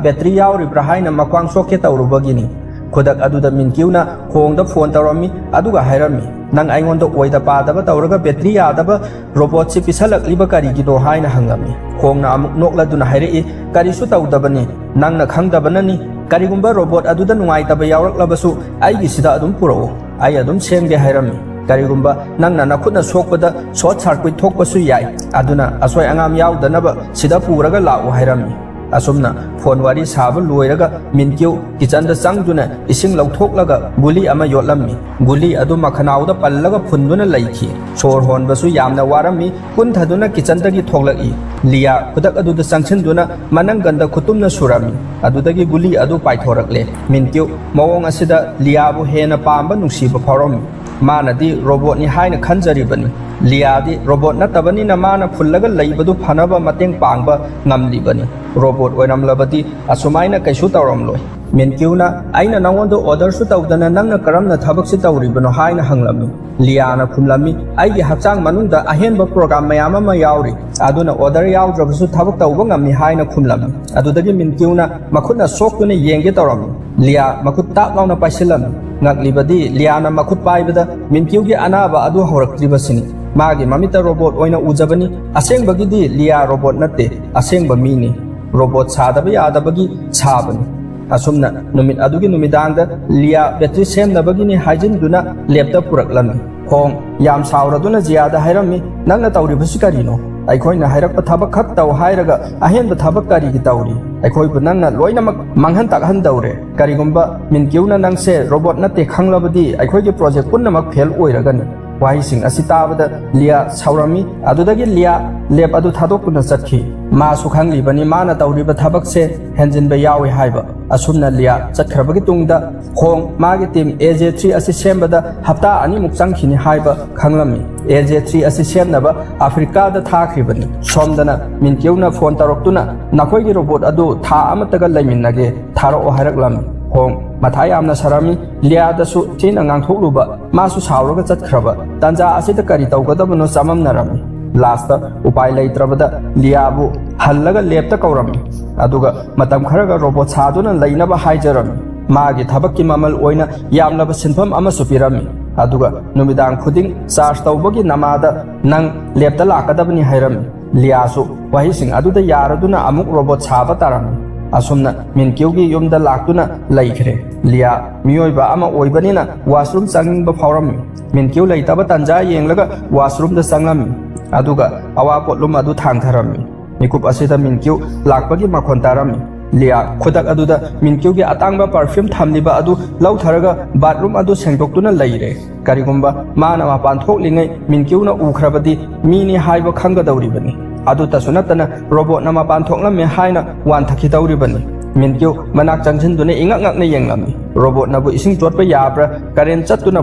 "ꯕꯦꯇ꯭ꯔꯤ ꯌꯥꯎꯔꯤꯕ꯭ꯔꯥ ꯍꯥꯏꯅ ꯃꯈ꯭ꯋꯥꯡ ꯁꯣꯛꯀꯦ ꯇꯧꯔꯨꯕꯒꯤꯅꯤ"꯫ ꯈꯨꯗꯛ ꯑꯗꯨꯗ ꯃꯤꯟꯀ꯭ꯌꯨꯅ ꯍꯣꯡꯗ ꯐꯣꯟ ꯇꯧꯔꯝꯃꯤ, ꯑꯗꯨꯒ ꯍꯥꯏꯔꯝꯃꯤ, "ꯅꯪ ꯑꯩꯉꯣꯟꯗ ꯑꯣꯏꯗ ꯄꯥꯗꯕ ꯇꯧꯔꯒ ꯕꯦꯇ꯭ꯔꯤ ꯌꯥꯗꯕ ꯔꯣꯕꯣꯠꯁꯤ ꯄꯤꯁꯜꯂꯛꯂꯤꯕ ꯀꯔꯤꯒꯤꯅꯣ?" ꯍꯥꯏꯅ ꯍꯪꯂꯝꯃꯤ꯫ ꯍꯣꯡꯅ ꯑꯃꯨꯛ ꯅꯣꯛꯂꯗꯨꯅ ꯍꯥꯏꯔꯛꯏ, "ꯀꯔꯤꯁꯨ ꯇꯧꯗꯕꯅꯤ, ꯅꯪꯅ ꯈꯪꯗꯕꯅꯅꯤ꯫ ꯀꯔꯤꯒꯨꯝꯕ ꯔꯣꯕꯣꯠ ꯑꯗꯨꯗ ꯅꯨꯡꯉꯥꯏꯇꯕ ꯌꯥꯎꯔꯛꯂꯕꯁꯨ ꯑꯩꯒꯤꯁꯤꯗ ꯑꯗꯨꯝ ꯄꯨꯔꯛꯎ, ꯑꯩ ꯑꯗꯨꯝ ꯁꯦꯝꯒꯦ" ꯍꯥꯏꯔꯝꯃꯤ꯫ "ꯀꯔꯤꯒꯨꯝꯕ ꯅꯪꯅ ꯅꯈꯨꯠꯅ ꯁꯣꯛꯄꯗ ꯁꯣꯔꯠ ꯁꯥꯔꯀ꯭ꯋꯤꯠ ꯊꯣꯛꯄꯁꯨ ꯌꯥꯏ, ꯑꯗꯨꯅ ꯑꯁꯣꯏ ꯑꯉꯥꯝ ꯌꯥꯎꯗꯅꯕ ꯁꯤꯗ ꯄꯨꯔꯒ ꯂꯥꯛꯎ" ꯍꯥꯏꯔꯝꯃꯤ꯫ ꯑꯁꯨꯝꯅ ꯐꯣꯟ ꯋꯥꯔꯤ ꯁꯥꯕ ꯂꯣꯏꯔꯒ ꯃꯤꯟꯀ꯭ꯌꯨ ꯀꯤꯆꯟꯗ ꯆꯪꯗꯨꯅ ꯏꯁꯤꯡ ꯂꯧꯊꯣꯛꯂꯒ ꯒꯨꯂꯤ ꯑꯃ ꯌꯣꯠꯂꯝꯃꯤ꯫ ꯒꯨꯂꯤ ꯑꯗꯨ ꯃꯈꯅꯥꯎꯗ ꯄꯜꯂꯒ ꯐꯨꯟꯗꯨꯅ ꯂꯩꯈꯤ꯫ ꯁꯣꯔ ꯍꯣꯟꯕꯁꯨ ꯌꯥꯝꯅ ꯋꯥꯔꯝꯃꯤ꯫ ꯀꯨꯟꯊꯗꯨꯅ ꯀꯤꯆꯟꯗꯒꯤ ꯊꯣꯛꯂꯛꯏ꯫ ꯂꯤꯌꯥ ꯈꯨꯗꯛ ꯑꯗꯨꯗ ꯆꯪꯁꯤꯟꯗꯨꯅ ꯃꯅꯪꯒꯟꯗ ꯈꯨꯇꯨꯝꯅ ꯁꯨꯔꯝꯃꯤ꯫ ꯑꯗꯨꯗꯒꯤ ꯒꯨꯂꯤ ꯑꯗꯨ ꯄꯥꯏꯊꯣꯔꯛꯂꯦ꯫ ꯃꯤꯟꯀ꯭ꯌꯨ ꯃꯑꯣꯡ ꯑꯁꯤꯗ ꯂꯤꯌꯥꯕꯨ ꯍꯦꯟꯅ ꯄꯥꯝꯕ ꯅꯨꯡꯁꯤꯕ ꯐꯥꯎꯔꯝꯃꯤ꯫ ꯃꯥꯅꯗꯤ ꯔꯣꯕꯣꯠꯅꯤ ꯍꯥꯏꯅ ꯈꯟꯖꯔꯤꯕꯅꯤ꯫ ꯂꯤꯌꯥꯗꯤ ꯔꯣꯕꯣꯠ ꯅꯠꯇꯕꯅꯤꯅ ꯃꯥꯅ ꯐꯨꯜꯂꯒ ꯂꯩꯕꯗꯨ ꯐꯅꯕ ꯃꯇꯦꯡ ꯄꯥꯡꯕ ꯉꯝꯂꯤꯕꯅꯤ꯫ ꯔꯣꯕꯣꯠ ꯑꯣꯏꯔꯝꯂꯕꯗꯤ ꯑꯁꯨꯃꯥꯏꯅ ꯀꯩꯁꯨ ꯇꯧꯔꯝꯂꯣꯏ꯫ ꯃꯤꯟꯀ꯭ꯌꯨꯅ, "ꯑꯩꯅ ꯅꯉꯣꯟꯗ ꯑꯣꯔꯗꯔꯁꯨ ꯇꯧꯗꯅ ꯅꯪꯅ ꯀꯔꯝꯅ ꯊꯕꯛꯁꯤ ꯇꯧꯔꯤꯕꯅꯣ?" ꯍꯥꯏꯅ ꯍꯪꯂꯝꯃꯤ꯫ ꯂꯤꯌꯥꯅ ꯈꯨꯝꯂꯝꯃꯤ, "ꯑꯩꯒꯤ ꯍꯛꯆꯥꯡ ꯃꯅꯨꯡꯗ ꯑꯍꯦꯟꯕ ꯄ꯭ꯔꯣꯒ꯭ꯔꯥꯝ ꯃꯌꯥꯝ ꯑꯃ ꯌꯥꯎꯔꯤ, ꯑꯗꯨꯅ ꯑꯣꯔꯗꯔ ꯌꯥꯎꯗ꯭ꯔꯕꯁꯨ ꯊꯕꯛ ꯇꯧꯕ ꯉꯝꯃꯤ" ꯍꯥꯏꯅ ꯈꯨꯝꯂꯝꯃꯤ꯫ ꯑꯗꯨꯗꯒꯤ ꯃꯤꯟꯀ꯭ꯌꯨꯅ ꯃꯈꯨꯠꯅ ꯁꯣꯛꯇꯨꯅ ꯌꯦꯡꯒꯦ ꯇꯧꯔꯝꯃꯤ꯫ ꯂꯤꯌꯥ ꯃꯈꯨꯠ ꯇꯥꯞ ꯂꯥꯎꯅ ꯄꯥꯏꯁꯤꯜꯂꯝꯃꯤ꯫ ꯉꯛꯂꯤꯕꯗꯤ ꯂꯤꯌꯥꯅ ꯃꯈꯨꯠ ꯄꯥꯏꯕꯗ ꯃꯤꯟꯀ꯭ꯌꯨꯒꯤ ꯑꯅꯥꯕ ꯑꯗꯨ ꯍꯧꯔꯛꯇ꯭ꯔꯤꯕꯁꯤꯅꯤ꯫ ꯃꯥꯒꯤ ꯃꯃꯤꯠꯇ ꯔꯣꯕꯣꯠ ꯑꯣꯏꯅ ꯎꯖꯕꯅꯤ꯫ ꯑꯁꯦꯡꯕꯒꯤꯗꯤ ꯂꯤꯌꯥ ꯔꯣꯕꯣꯠ ꯅꯠꯇꯦ, ꯑꯁꯦꯡꯕ ꯃꯤꯅꯤ꯫ ꯔꯣꯕꯣꯠ ꯁꯥꯗꯕ ꯌꯥꯗꯕꯒꯤ ꯁꯥꯕꯅꯤ꯫ ꯑꯁꯨꯝꯅ ꯅꯨꯃꯤꯠ ꯑꯗꯨꯒꯤ ꯅꯨꯃꯤꯗꯥꯡꯗ ꯂꯤꯌꯥ ꯕꯦꯇ꯭ꯔꯤ ꯁꯦꯝꯅꯕꯒꯤꯅꯤ ꯍꯥꯏꯖꯤꯟꯗꯨꯅ ꯂꯦꯞꯇ ꯄꯨꯔꯛꯂꯝꯃꯤ꯫ ꯍꯣꯡ ꯌꯥꯝ ꯁꯥꯎꯔꯗꯨꯅ ꯖꯤꯌꯥꯗ ꯍꯥꯏꯔꯝꯃꯤ, "ꯅꯪꯅ ꯇꯧꯔꯤꯕꯁꯤ ꯀꯔꯤꯅꯣ? ꯑꯩꯈꯣꯏꯅ ꯍꯥꯏꯔꯛꯄ ꯊꯕꯛ ꯈꯛ ꯇꯧ ꯍꯥꯏꯔꯒ ꯑꯍꯦꯟꯕ ꯊꯕꯛ ꯀꯔꯤꯒꯤ ꯇꯧꯔꯤ? ꯑꯩꯈꯣꯏꯕꯨ ꯅꯪꯅ ꯂꯣꯏꯅꯃꯛ ꯃꯥꯡꯍꯟ ꯇꯥꯛꯍꯟꯗꯧꯔꯦ꯫ ꯀꯔꯤꯒꯨꯝꯕ ꯃꯤꯟꯀ꯭ꯌꯨꯅ ꯅꯪꯁꯦ ꯔꯣꯕꯣꯠ ꯅꯠꯇꯦ ꯈꯪꯂꯕꯗꯤ ꯑꯩꯈꯣꯏꯒꯤ ꯄ꯭ꯔꯣꯖꯦꯛ ꯄꯨꯝꯅꯃꯛ ꯐꯦꯜ ꯑꯣꯏꯔꯒꯅꯤ"꯫ ꯋꯥꯍꯩꯁꯤꯡ ꯑꯁꯤ ꯇꯥꯕꯗ ꯂꯤꯌꯥ ꯁꯥꯎꯔꯝꯃꯤ꯫ ꯑꯗꯨꯗꯒꯤ ꯂꯤꯌꯥ ꯂꯦꯞ ꯑꯗꯨ ꯊꯥꯗꯣꯛꯇꯨꯅ ꯆꯠꯈꯤ꯫ ꯃꯥꯁꯨ ꯈꯪꯂꯤꯕꯅꯤ ꯃꯥꯅ ꯇꯧꯔꯤꯕ ꯊꯕꯛꯁꯦ ꯍꯦꯟꯖꯤꯟꯕ ꯌꯥꯎꯏ ꯍꯥꯏꯕ꯫ ꯑꯁꯨꯝꯅ ꯂꯤꯌꯥ ꯆꯠꯈ꯭ꯔꯕꯒꯤ ꯇꯨꯡꯗ ꯍꯣꯡ ꯃꯥꯒꯤ ꯇꯤꯝ ꯑꯦ ꯖꯦ ꯊ꯭ꯔꯤ ꯑꯁꯤ ꯁꯦꯝꯕꯗ ꯍꯞꯇꯥ ꯑꯅꯤꯃꯨꯛ ꯆꯪꯈꯤꯅꯤ ꯍꯥꯏꯕ ꯈꯪꯂꯝꯃꯤ꯫ ꯑꯦ ꯖꯦ ꯊ꯭ꯔꯤ ꯑꯁꯤ ꯁꯦꯝꯅꯕ ꯑꯐ꯭ꯔꯤꯀꯥꯗ ꯊꯥꯈ꯭ꯔꯤꯕꯅꯤ꯫ ꯁꯣꯝꯗꯅ ꯃꯤꯟꯀ꯭ꯌꯨꯅ ꯐꯣꯟ ꯇꯧꯔꯛꯇꯨꯅ, "ꯅꯈꯣꯏꯒꯤ ꯔꯣꯕꯣꯠ ꯑꯗꯨ ꯊꯥ ꯑꯃꯠꯇꯒ ꯂꯩꯃꯤꯟꯅꯒꯦ, ꯊꯥꯔꯛꯑꯣ" ꯍꯥꯏꯔꯛꯂꯝꯃꯤ꯫ ꯍꯣꯡ ꯃꯊꯥ ꯌꯥꯝꯅ ꯁꯥꯔꯝꯃꯤ꯫ ꯂꯤꯌꯥꯗꯁꯨ ꯊꯤꯅ ꯉꯥꯡꯊꯣꯛꯂꯨꯕ ꯃꯥꯁꯨ ꯁꯥꯎꯔꯒ ꯆꯠꯈ꯭ꯔꯕ ꯇꯥꯟꯖꯥ ꯑꯁꯤꯗ ꯀꯔꯤ ꯇꯧꯒꯗꯕꯅꯣ ꯆꯃꯝꯅꯔꯝꯃꯤ꯫ ꯂꯥꯁꯇ ꯎꯄꯥꯏ ꯂꯩꯇ꯭ꯔꯕꯗ ꯂꯤꯌꯥꯕꯨ ꯍꯜꯂꯒ ꯂꯦꯞꯇ ꯀꯧꯔꯝꯃꯤ꯫ ꯑꯗꯨꯒ ꯃꯇꯝ ꯈꯔꯒ ꯔꯣꯕꯣꯠ ꯁꯥꯗꯨꯅ ꯂꯩꯅꯕ ꯍꯥꯏꯖꯔꯝꯃꯤ꯫ ꯃꯥꯒꯤ ꯊꯕꯛꯀꯤ ꯃꯃꯜ ꯑꯣꯏꯅ ꯌꯥꯝꯂꯕ ꯁꯤꯟꯐꯝ ꯑꯃꯁꯨ ꯄꯤꯔꯝꯃꯤ꯫ ꯑꯗꯨꯒ ꯅꯨꯃꯤꯗꯥꯡ ꯈꯨꯗꯤꯡ ꯆꯥꯔꯖ ꯇꯧꯕꯒꯤ ꯅꯃꯥꯗ ꯅꯪ ꯂꯦꯞꯇ ꯂꯥꯛꯀꯗꯕꯅꯤ ꯍꯥꯏꯔꯝꯃꯤ꯫ ꯂꯤꯌꯥꯁꯨ ꯋꯥꯍꯩꯁꯤꯡ ꯑꯗꯨꯗ ꯌꯥꯔꯗꯨꯅ ꯑꯃꯨꯛ ꯔꯣꯕꯣꯠ ꯁꯥꯕ ꯇꯥꯔꯝꯃꯤ꯫ ꯑꯁꯨꯝꯅ ꯃꯤꯟꯀ꯭ꯌꯨꯒꯤ ꯌꯨꯝꯗ ꯂꯥꯛꯇꯨꯅ ꯂꯩꯈ꯭ꯔꯦ꯫ ꯂꯤꯌꯥ ꯃꯤꯑꯣꯏꯕ ꯑꯃ ꯑꯣꯏꯕꯅꯤꯅ ꯋꯥꯁꯔꯨꯝ ꯆꯪꯅꯤꯡꯕ ꯐꯥꯎꯔꯝꯃꯤ꯫ ꯃꯤꯟꯀ꯭ꯌꯨ ꯂꯩꯇꯕ ꯇꯥꯟꯖꯥ ꯌꯦꯡꯂꯒ ꯋꯥꯁꯔꯨꯝꯗ ꯆꯪꯂꯝꯃꯤ꯫ ꯑꯗꯨꯒ ꯑꯋꯥ ꯄꯣꯠꯂꯨꯝ ꯑꯗꯨ ꯊꯥꯡꯊꯔꯝꯃꯤ꯫ ꯃꯤꯀꯨꯞ ꯑꯁꯤꯗ ꯃꯤꯟꯀ꯭ꯌꯨ ꯂꯥꯛꯄꯒꯤ ꯃꯈꯣꯟ ꯇꯥꯔꯝꯃꯤ꯫ ꯂꯤꯌꯥ ꯈꯨꯗꯛ ꯑꯗꯨꯗ ꯃꯤꯟꯀ꯭ꯌꯨꯒꯤ ꯑꯇꯥꯡꯕ ꯄꯔꯐ꯭ꯌꯨꯝ ꯊꯝꯂꯤꯕ ꯑꯗꯨ ꯂꯧꯊꯔꯒ ꯕꯥꯠꯔꯨꯝ ꯑꯗꯨ ꯁꯦꯡꯗꯣꯛꯇꯨꯅ ꯂꯩꯔꯦ꯫ ꯀꯔꯤꯒꯨꯝꯕ ꯃꯥꯅ ꯃꯄꯥꯟ ꯊꯣꯛꯂꯤꯉꯩ ꯃꯤꯟꯀ꯭ꯌꯨꯅ ꯎꯈ꯭ꯔꯕꯗꯤ ꯃꯤꯅꯤ ꯍꯥꯏꯕ ꯈꯪꯒꯗꯧꯔꯤꯕꯅꯤ꯫ ꯑꯗꯨꯇꯁꯨ ꯅꯠꯇꯅ ꯔꯣꯕꯣꯠꯅ ꯃꯄꯥꯟ ꯊꯣꯛꯂꯝꯃꯦ ꯍꯥꯏꯅ ꯋꯥꯟꯊꯈꯤꯗꯧꯔꯤꯕꯅꯤ꯫ ꯃꯤꯟꯀ꯭ꯌꯨ ꯃꯅꯥꯛ ꯆꯪꯁꯤꯟꯗꯨꯅ ꯏꯉꯛ ꯉꯛꯅ ꯌꯦꯡꯂꯝꯃꯤ꯫ "ꯔꯣꯕꯣꯠꯅꯕꯨ ꯏꯁꯤꯡ ꯆꯣꯠꯄ ꯌꯥꯕ꯭ꯔꯥ? ꯀꯔꯦꯟ ꯆꯠꯇꯨꯅ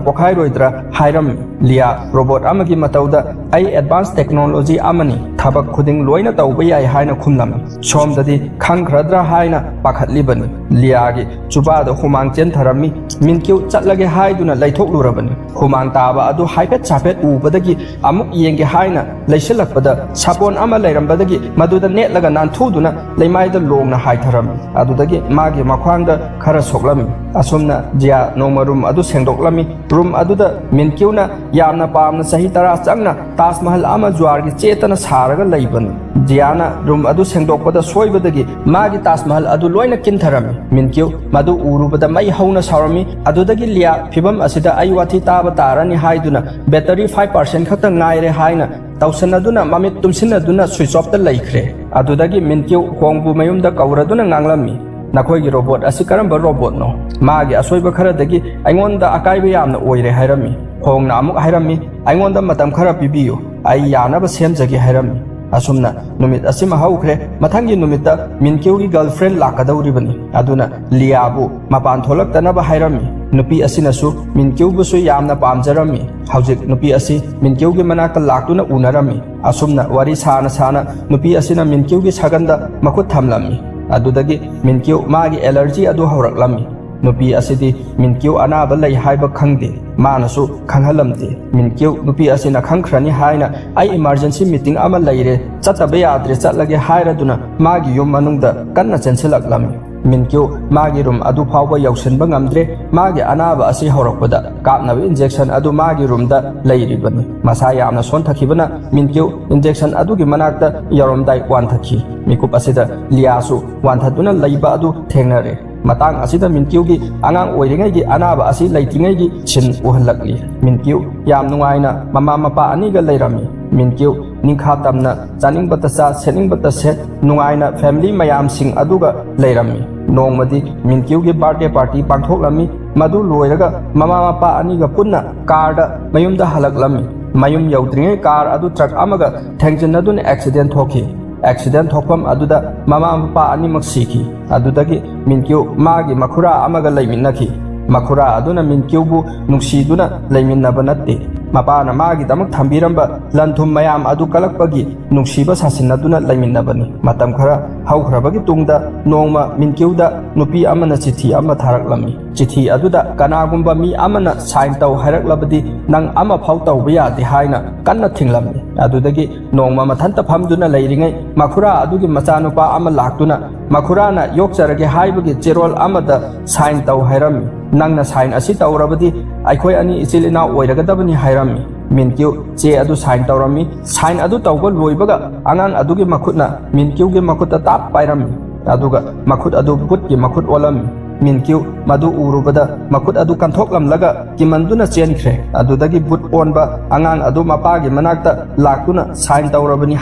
ꯄꯣꯈꯥꯏꯔꯣꯏꯗ꯭ꯔꯥ?" ꯍꯥꯏꯔꯝꯃꯤ꯫ ꯂꯤꯌꯥ ꯔꯣꯕꯣꯠ ꯑꯃꯒꯤ ꯃꯇꯧꯗ, "ꯑꯩ ꯑꯦꯗꯚꯥꯟꯁ ꯇꯦꯛꯅꯣꯂꯣꯖꯤ ꯑꯃꯅꯤ, ꯊꯕꯛ ꯈꯨꯗꯤꯡ ꯂꯣꯏꯅ ꯇꯧꯕ ꯌꯥꯏ" ꯍꯥꯏꯅ ꯈꯨꯝꯂꯝꯃꯤ꯫ ꯁꯣꯝꯗꯗꯤ ꯈꯪꯈ꯭ꯔꯗ꯭ꯔꯥ ꯍꯥꯏꯅ ꯄꯥꯈꯠꯂꯤꯕꯅꯤ꯫ ꯂꯤꯌꯥꯒꯤ ꯆꯨꯕꯥꯗ ꯍꯨꯃꯥꯡ ꯆꯦꯟꯊꯔꯝꯃꯤ꯫ ꯃꯤꯟꯀ꯭ꯌꯨ ꯆꯠꯂꯒꯦ ꯍꯥꯏꯗꯨꯅ ꯂꯩꯊꯣꯛꯂꯨꯔꯕꯅꯤ꯫ ꯍꯨꯃꯥꯡ ꯇꯥꯕ ꯑꯗꯨ ꯍꯥꯏꯐꯦꯠ ꯁꯥꯐꯦꯠ ꯎꯕꯗꯒꯤ ꯑꯃꯨꯛ ꯌꯦꯡꯒꯦ ꯍꯥꯏꯅ ꯂꯩꯁꯤꯜꯂꯛꯄꯗ ꯁꯥꯄꯣꯟ ꯑꯃ ꯂꯩꯔꯝꯕꯗꯒꯤ ꯃꯗꯨꯗ ꯅꯦꯠꯂꯒ ꯅꯥꯟꯊꯨꯗꯨꯅ ꯂꯩꯃꯥꯏꯗ ꯂꯣꯡꯅ ꯍꯥꯏꯊꯔꯝꯃꯤ꯫ ꯑꯗꯨꯗꯒꯤ ꯃꯥꯒꯤ ꯃꯈ꯭ꯋꯥꯡꯗ ꯈꯔ ꯁꯣꯛꯂꯝꯃꯤ꯫ ꯑꯁꯨꯝꯅ ꯖꯤꯌꯥ ꯅꯣꯡꯃ ꯔꯨꯝ ꯑꯗꯨ ꯁꯦꯡꯗꯣꯛꯂꯝꯃꯤ꯫ ꯔꯨꯝ ꯑꯗꯨꯗ ꯃꯤꯟꯀ꯭ꯌꯨꯅ ꯌꯥꯝꯅ ꯄꯥꯝꯅ ꯆꯍꯤ ꯇꯔꯥ ꯆꯪꯅ ꯇꯥꯖ ꯃꯍꯜ ꯑꯃ ꯖ꯭ꯋꯥꯔꯒꯤ ꯆꯦꯠꯇꯅ ꯁꯥꯔꯒ ꯂꯩꯕꯅꯤ꯫ ꯖꯤꯌꯥꯅ ꯔꯨꯝ ꯑꯗꯨ ꯁꯦꯡꯗꯣꯛꯄꯗ ꯁꯣꯏꯕꯗꯒꯤ ꯃꯥꯒꯤ ꯇꯥꯖ ꯃꯍꯜ ꯑꯗꯨ ꯂꯣꯏꯅ ꯀꯤꯟꯊꯔꯝꯃꯤ꯫ ꯃꯤꯟꯀ꯭ꯌꯨ ꯃꯗꯨ ꯎꯔꯨꯕꯗ ꯃꯩ ꯍꯧꯅ ꯁꯥꯎꯔꯝꯃꯤ꯫ ꯑꯗꯨꯗꯒꯤ ꯂꯤꯌꯥ ꯐꯤꯚꯝ ꯑꯁꯤꯗ ꯑꯩ ꯋꯥꯊꯤ ꯇꯥꯕ ꯇꯥꯔꯅꯤ ꯍꯥꯏꯗꯨꯅ ꯕꯦꯇꯔꯤ ꯐꯥꯏꯚ ꯄꯥꯔꯁꯦꯟ ꯈꯛꯇ ꯉꯥꯏꯔꯦ ꯍꯥꯏꯅ ꯇꯧꯁꯟꯅꯗꯨꯅ ꯃꯃꯤꯠ ꯇꯨꯝꯁꯤꯟꯅꯗꯨꯅ ꯁ꯭ꯋꯤꯆ ꯑꯣꯐꯇ ꯂꯩꯈ꯭ꯔꯦ꯫ ꯑꯗꯨꯗꯒꯤ ꯃꯤꯟꯀ꯭ꯌꯨ ꯍꯣꯡꯕꯨ ꯃꯌꯨꯝꯗ ꯀꯧꯔꯗꯨꯅ ꯉꯥꯡꯂꯝꯃꯤ, "ꯅꯈꯣꯏꯒꯤ ꯔꯣꯕꯣꯠ ꯑꯁꯤ ꯀꯔꯝꯕ ꯔꯣꯕꯣꯠꯅꯣ? ꯃꯥꯒꯤ ꯑꯁꯣꯏꯕ ꯈꯔꯗꯒꯤ ꯑꯩꯉꯣꯟꯗ ꯑꯀꯥꯏꯕ ꯌꯥꯝꯅ ꯑꯣꯏꯔꯦ" ꯍꯥꯏꯔꯝꯃꯤ꯫ ꯍꯣꯡꯅ ꯑꯃꯨꯛ ꯍꯥꯏꯔꯝꯃꯤ, "ꯑꯩꯉꯣꯟꯗ ꯃꯇꯝ ꯈꯔ ꯄꯤꯕꯤꯌꯨ, ꯑꯩ ꯌꯥꯅꯕ ꯁꯦꯝꯖꯒꯦ" ꯍꯥꯏꯔꯝꯃꯤ꯫ ꯑꯁꯨꯝꯅ ꯅꯨꯃꯤꯠ ꯑꯁꯤꯃ ꯍꯧꯈ꯭ꯔꯦ꯫ ꯃꯊꯪꯒꯤ ꯅꯨꯃꯤꯠꯇ ꯃꯤꯟꯀ꯭ꯌꯨꯒꯤ ꯒꯔꯜꯐ꯭ꯔꯦꯟ ꯂꯥꯛꯀꯗꯧꯔꯤꯕꯅꯤ꯫ ꯑꯗꯨꯅ ꯂꯤꯌꯥꯕꯨ ꯃꯄꯥꯟ ꯊꯣꯛꯂꯛꯇꯅꯕ ꯍꯥꯏꯔꯝꯃꯤ꯫ ꯅꯨꯄꯤ ꯑꯁꯤꯅꯁꯨ ꯃꯤꯟꯀ꯭ꯌꯨꯕꯨꯁꯨ ꯌꯥꯝꯅ ꯄꯥꯝꯖꯔꯝꯃꯤ꯫ ꯍꯧꯖꯤꯛ ꯅꯨꯄꯤ ꯑꯁꯤ ꯃꯤꯟꯀ꯭ꯌꯨꯒꯤ ꯃꯅꯥꯛꯇ ꯂꯥꯛꯇꯨꯅ ꯎꯅꯔꯝꯃꯤ꯫ ꯑꯁꯨꯝꯅ ꯋꯥꯔꯤ ꯁꯥꯅ ꯁꯥꯅ ꯅꯨꯄꯤ ꯑꯁꯤꯅ ꯃꯤꯟꯀ꯭ꯌꯨꯒꯤ ꯁꯒꯟꯗ ꯃꯈꯨꯠ ꯊꯝꯂꯝꯃꯤ꯫ ꯑꯗꯨꯗꯒꯤ ꯃꯤꯟꯀ꯭ꯌꯨ ꯃꯥꯒꯤ ꯑꯦꯂꯔꯖꯤ ꯑꯗꯨ ꯍꯧꯔꯛꯂꯝꯃꯤ꯫ ꯅꯨꯄꯤ ꯑꯁꯤꯗꯤ ꯃꯤꯟꯀ꯭ꯌꯨ ꯑꯅꯥꯕ ꯂꯩ ꯍꯥꯏꯕ ꯈꯪꯗꯦ꯫ ꯃꯥꯅꯁꯨ ꯈꯪꯍꯜꯂꯝꯗꯦ꯫ ꯃꯤꯟꯀ꯭ꯌꯨ ꯅꯨꯄꯤ ꯑꯁꯤꯅ ꯈꯪꯈ꯭ꯔꯅꯤ ꯍꯥꯏꯅ "ꯑꯩ ꯏꯃꯥꯔꯖꯦꯟꯁꯤ ꯃꯤꯇꯤꯡ ꯑꯃ ꯂꯩꯔꯦ, ꯆꯠꯇꯕ ꯌꯥꯗ꯭ꯔꯦ, ꯆꯠꯂꯒꯦ" ꯍꯥꯏꯔꯗꯨꯅ ꯃꯥꯒꯤ ꯌꯨꯝ ꯃꯅꯨꯡꯗ ꯀꯟꯅ ꯆꯦꯟꯁꯤꯜꯂꯛꯂꯝꯃꯤ꯫ ꯃꯤꯟꯀ꯭ꯌꯨ ꯃꯥꯒꯤ ꯔꯨꯝ ꯑꯗꯨ ꯐꯥꯎꯕ ꯌꯧꯁꯤꯟꯕ ꯉꯝꯗ꯭ꯔꯦ꯫ ꯃꯥꯒꯤ ꯑꯅꯥꯕ ꯑꯁꯤ ꯍꯧꯔꯛꯄꯗ ꯀꯥꯞꯅꯕ ꯏꯟꯖꯦꯛꯁꯟ ꯑꯗꯨ ꯃꯥꯒꯤ ꯔꯨꯝꯗ ꯂꯩꯔꯤꯕꯅꯤ꯫ ꯃꯁꯥ ꯌꯥꯝꯅ ꯁꯣꯟꯊꯈꯤꯕꯅ ꯃꯤꯟꯀ꯭ꯌꯨ ꯏꯟꯖꯦꯛꯁꯟ ꯑꯗꯨꯒꯤ ꯃꯅꯥꯛꯇ ꯌꯧꯔꯝꯗꯥꯏ ꯋꯥꯟꯊꯈꯤ꯫ ꯃꯤꯀꯨꯞ ꯑꯁꯤꯗ ꯂꯤꯌꯥꯁꯨ ꯋꯥꯟꯊꯗꯨꯅ ꯂꯩꯕ ꯑꯗꯨ ꯊꯦꯡꯅꯔꯦ꯫ ꯃꯇꯥꯡ ꯑꯁꯤꯗ ꯃꯤꯟꯀ꯭ꯌꯨꯒꯤ ꯑꯉꯥꯡ ꯑꯣꯏꯔꯤꯉꯩꯒꯤ ꯑꯅꯥꯕ ꯑꯁꯤ ꯂꯩꯇ꯭ꯔꯤꯉꯩꯒꯤ ꯁꯤꯟ ꯎꯍꯜꯂꯛꯂꯤ꯫ ꯃꯤꯟꯀ꯭ꯌꯨ ꯌꯥꯝ ꯅꯨꯡꯉꯥꯏꯅ ꯃꯃꯥ ꯃꯄꯥ ꯑꯅꯤꯒ ꯂꯩꯔꯝꯃꯤ꯫ ꯃꯤꯟꯀ꯭ꯌꯨ ꯅꯤꯡꯈꯥ ꯇꯝꯅ ꯆꯥꯅꯤꯡꯕꯇ ꯆꯥ, ꯁꯦꯠꯅꯤꯡꯕꯇ ꯁꯦꯠ, ꯅꯨꯡꯉꯥꯏꯅ ꯐꯦꯃꯤꯂꯤ ꯃꯌꯥꯝꯁꯤꯡ ꯑꯗꯨꯒ ꯂꯩꯔꯝꯃꯤ꯫ ꯅꯣꯡꯃꯗꯤ ꯃꯤꯟꯀ꯭ꯌꯨꯒꯤ ꯕꯥꯔꯗꯦ ꯄꯥꯔꯇꯤ ꯄꯥꯡꯊꯣꯛꯂꯝꯃꯤ꯫ ꯃꯗꯨ ꯂꯣꯏꯔꯒ ꯃꯃꯥ ꯃꯄꯥ ꯑꯅꯤꯒ ꯄꯨꯟꯅ ꯀꯥꯔꯗ ꯃꯌꯨꯝꯗ ꯍꯜꯂꯛꯂꯝꯃꯤ꯫ ꯃꯌꯨꯝ ꯌꯧꯗ꯭ꯔꯤꯉꯩ ꯀꯥꯔ ꯑꯗꯨ ꯇ꯭ꯔꯛ ꯑꯃꯒ ꯊꯦꯡꯖꯤꯟꯅꯗꯨꯅ ꯑꯦꯛꯁꯤꯗꯦꯟ ꯊꯣꯛꯈꯤ꯫ ꯑꯦꯛꯁꯤꯗꯦꯟ ꯊꯣꯛꯐꯝ ꯑꯗꯨꯗ ꯃꯃꯥ ꯃꯄꯥ ꯑꯅꯤꯃꯛ ꯁꯤꯈꯤ꯫ ꯑꯗꯨꯗꯒꯤ ꯃꯤꯟꯀ꯭ꯌꯨ ꯃꯥꯒꯤ ꯃꯈꯨꯔꯥ ꯑꯃꯒ ꯂꯩꯃꯤꯟꯅꯈꯤ꯫ ꯃꯈꯨꯔꯥ ꯑꯗꯨꯅ ꯃꯤꯟꯀ꯭ꯌꯨꯕꯨ ꯅꯨꯡꯁꯤꯗꯨꯅ ꯂꯩꯃꯤꯟꯅꯕ ꯅꯠꯇꯦ꯫ ꯃꯄꯥꯅ ꯃꯥꯒꯤꯗꯃꯛ ꯊꯝꯕꯤꯔꯝꯕ ꯂꯟ ꯊꯨꯝ ꯃꯌꯥꯝ ꯑꯗꯨ ꯀꯜꯂꯛꯄꯒꯤ ꯅꯨꯡꯁꯤꯕ ꯁꯥꯁꯤꯟꯅꯗꯨꯅ ꯂꯩꯃꯤꯟꯅꯕꯅꯤ꯫ ꯃꯇꯝ ꯈꯔ ꯍꯧꯈ꯭ꯔꯕꯒꯤ ꯇꯨꯡꯗ ꯅꯣꯡꯃ ꯃꯤꯟꯀ꯭ꯌꯨꯗ ꯅꯨꯄꯤ ꯑꯃꯅ ꯆꯤꯊꯤ ꯑꯃ ꯊꯥꯔꯛꯂꯝꯃꯤ꯫ ꯆꯤꯊꯤ ꯑꯗꯨꯗ ꯀꯅꯥꯒꯨꯝꯕ ꯃꯤ ꯑꯃꯅ ꯁꯥꯏꯟ ꯇꯧ ꯍꯥꯏꯔꯛꯂꯕꯗꯤ ꯅꯪ ꯑꯃꯐꯥꯎ ꯇꯧꯕ ꯌꯥꯗꯦ ꯍꯥꯏꯅ ꯀꯟꯅ ꯊꯤꯡꯂꯝꯃꯤ꯫ ꯑꯗꯨꯗꯒꯤ ꯅꯣꯡꯃ ꯃꯊꯟꯇ ꯐꯝꯗꯨꯅ ꯂꯩꯔꯤꯉꯩ ꯃꯈꯨꯔꯥ ꯑꯗꯨꯒꯤ ꯃꯆꯥꯅꯨꯄꯥ ꯑꯃ ꯂꯥꯛꯇꯨꯅ ꯃꯈꯨꯔꯥꯅ ꯌꯣꯛꯆꯔꯒꯦ ꯍꯥꯏꯕꯒꯤ ꯆꯦꯔꯣꯜ ꯑꯃꯗ ꯁꯥꯏꯟ ꯇꯧ ꯍꯥꯏꯔꯝꯃꯤ꯫ "ꯅꯪꯅ ꯁꯥꯏꯟ ꯑꯁꯤ ꯇꯧꯔꯕꯗꯤ ꯑꯩꯈꯣꯏ ꯑꯅꯤ ꯏꯆꯤꯜ ꯏꯅꯥꯎ ꯑꯣꯏꯔꯒꯗꯕꯅꯤ" ꯍꯥꯏꯔꯝꯃꯤ꯫ ꯃꯤꯟꯀ꯭ꯌꯨ ꯆꯦ ꯑꯗꯨ ꯁꯥꯏꯟ ꯇꯧꯔꯝꯃꯤ꯫ ꯁꯥꯏꯟ ꯑꯗꯨ ꯇꯧꯕ ꯂꯣꯏꯕꯒ ꯑꯉꯥꯡ ꯑꯗꯨꯒꯤ ꯃꯈꯨꯠꯅ ꯃꯤꯟꯀ꯭ꯌꯨꯒꯤ ꯃꯈꯨꯠꯇ ꯇꯥꯞ ꯄꯥꯏꯔꯝꯃꯤ꯫ ꯑꯗꯨꯒ ꯃꯈꯨꯠ ꯑꯗꯨ ꯕꯨꯠꯀꯤ ꯃꯈꯨꯠ ꯑꯣꯜꯂꯝꯃꯤ꯫ ꯃꯤꯟꯀ꯭ꯌꯨ ꯃꯗꯨ ꯎꯔꯨꯕꯗ ꯃꯈꯨꯠ ꯑꯗꯨ ꯀꯟꯊꯣꯛꯂꯝꯂꯒ ꯀꯤꯃꯟꯗꯨꯅ ꯆꯦꯟꯈ꯭ꯔꯦ꯫ ꯑꯗꯨꯗꯒꯤ ꯕꯨꯠ ꯑꯣꯟꯕ ꯑꯉꯥꯡ ꯑꯗꯨ ꯃꯄꯥꯒꯤ ꯃꯅꯥꯛꯇ ꯂꯥꯛꯇꯨꯅ ꯁꯥꯏꯟ ꯇꯧꯔꯕꯅꯤ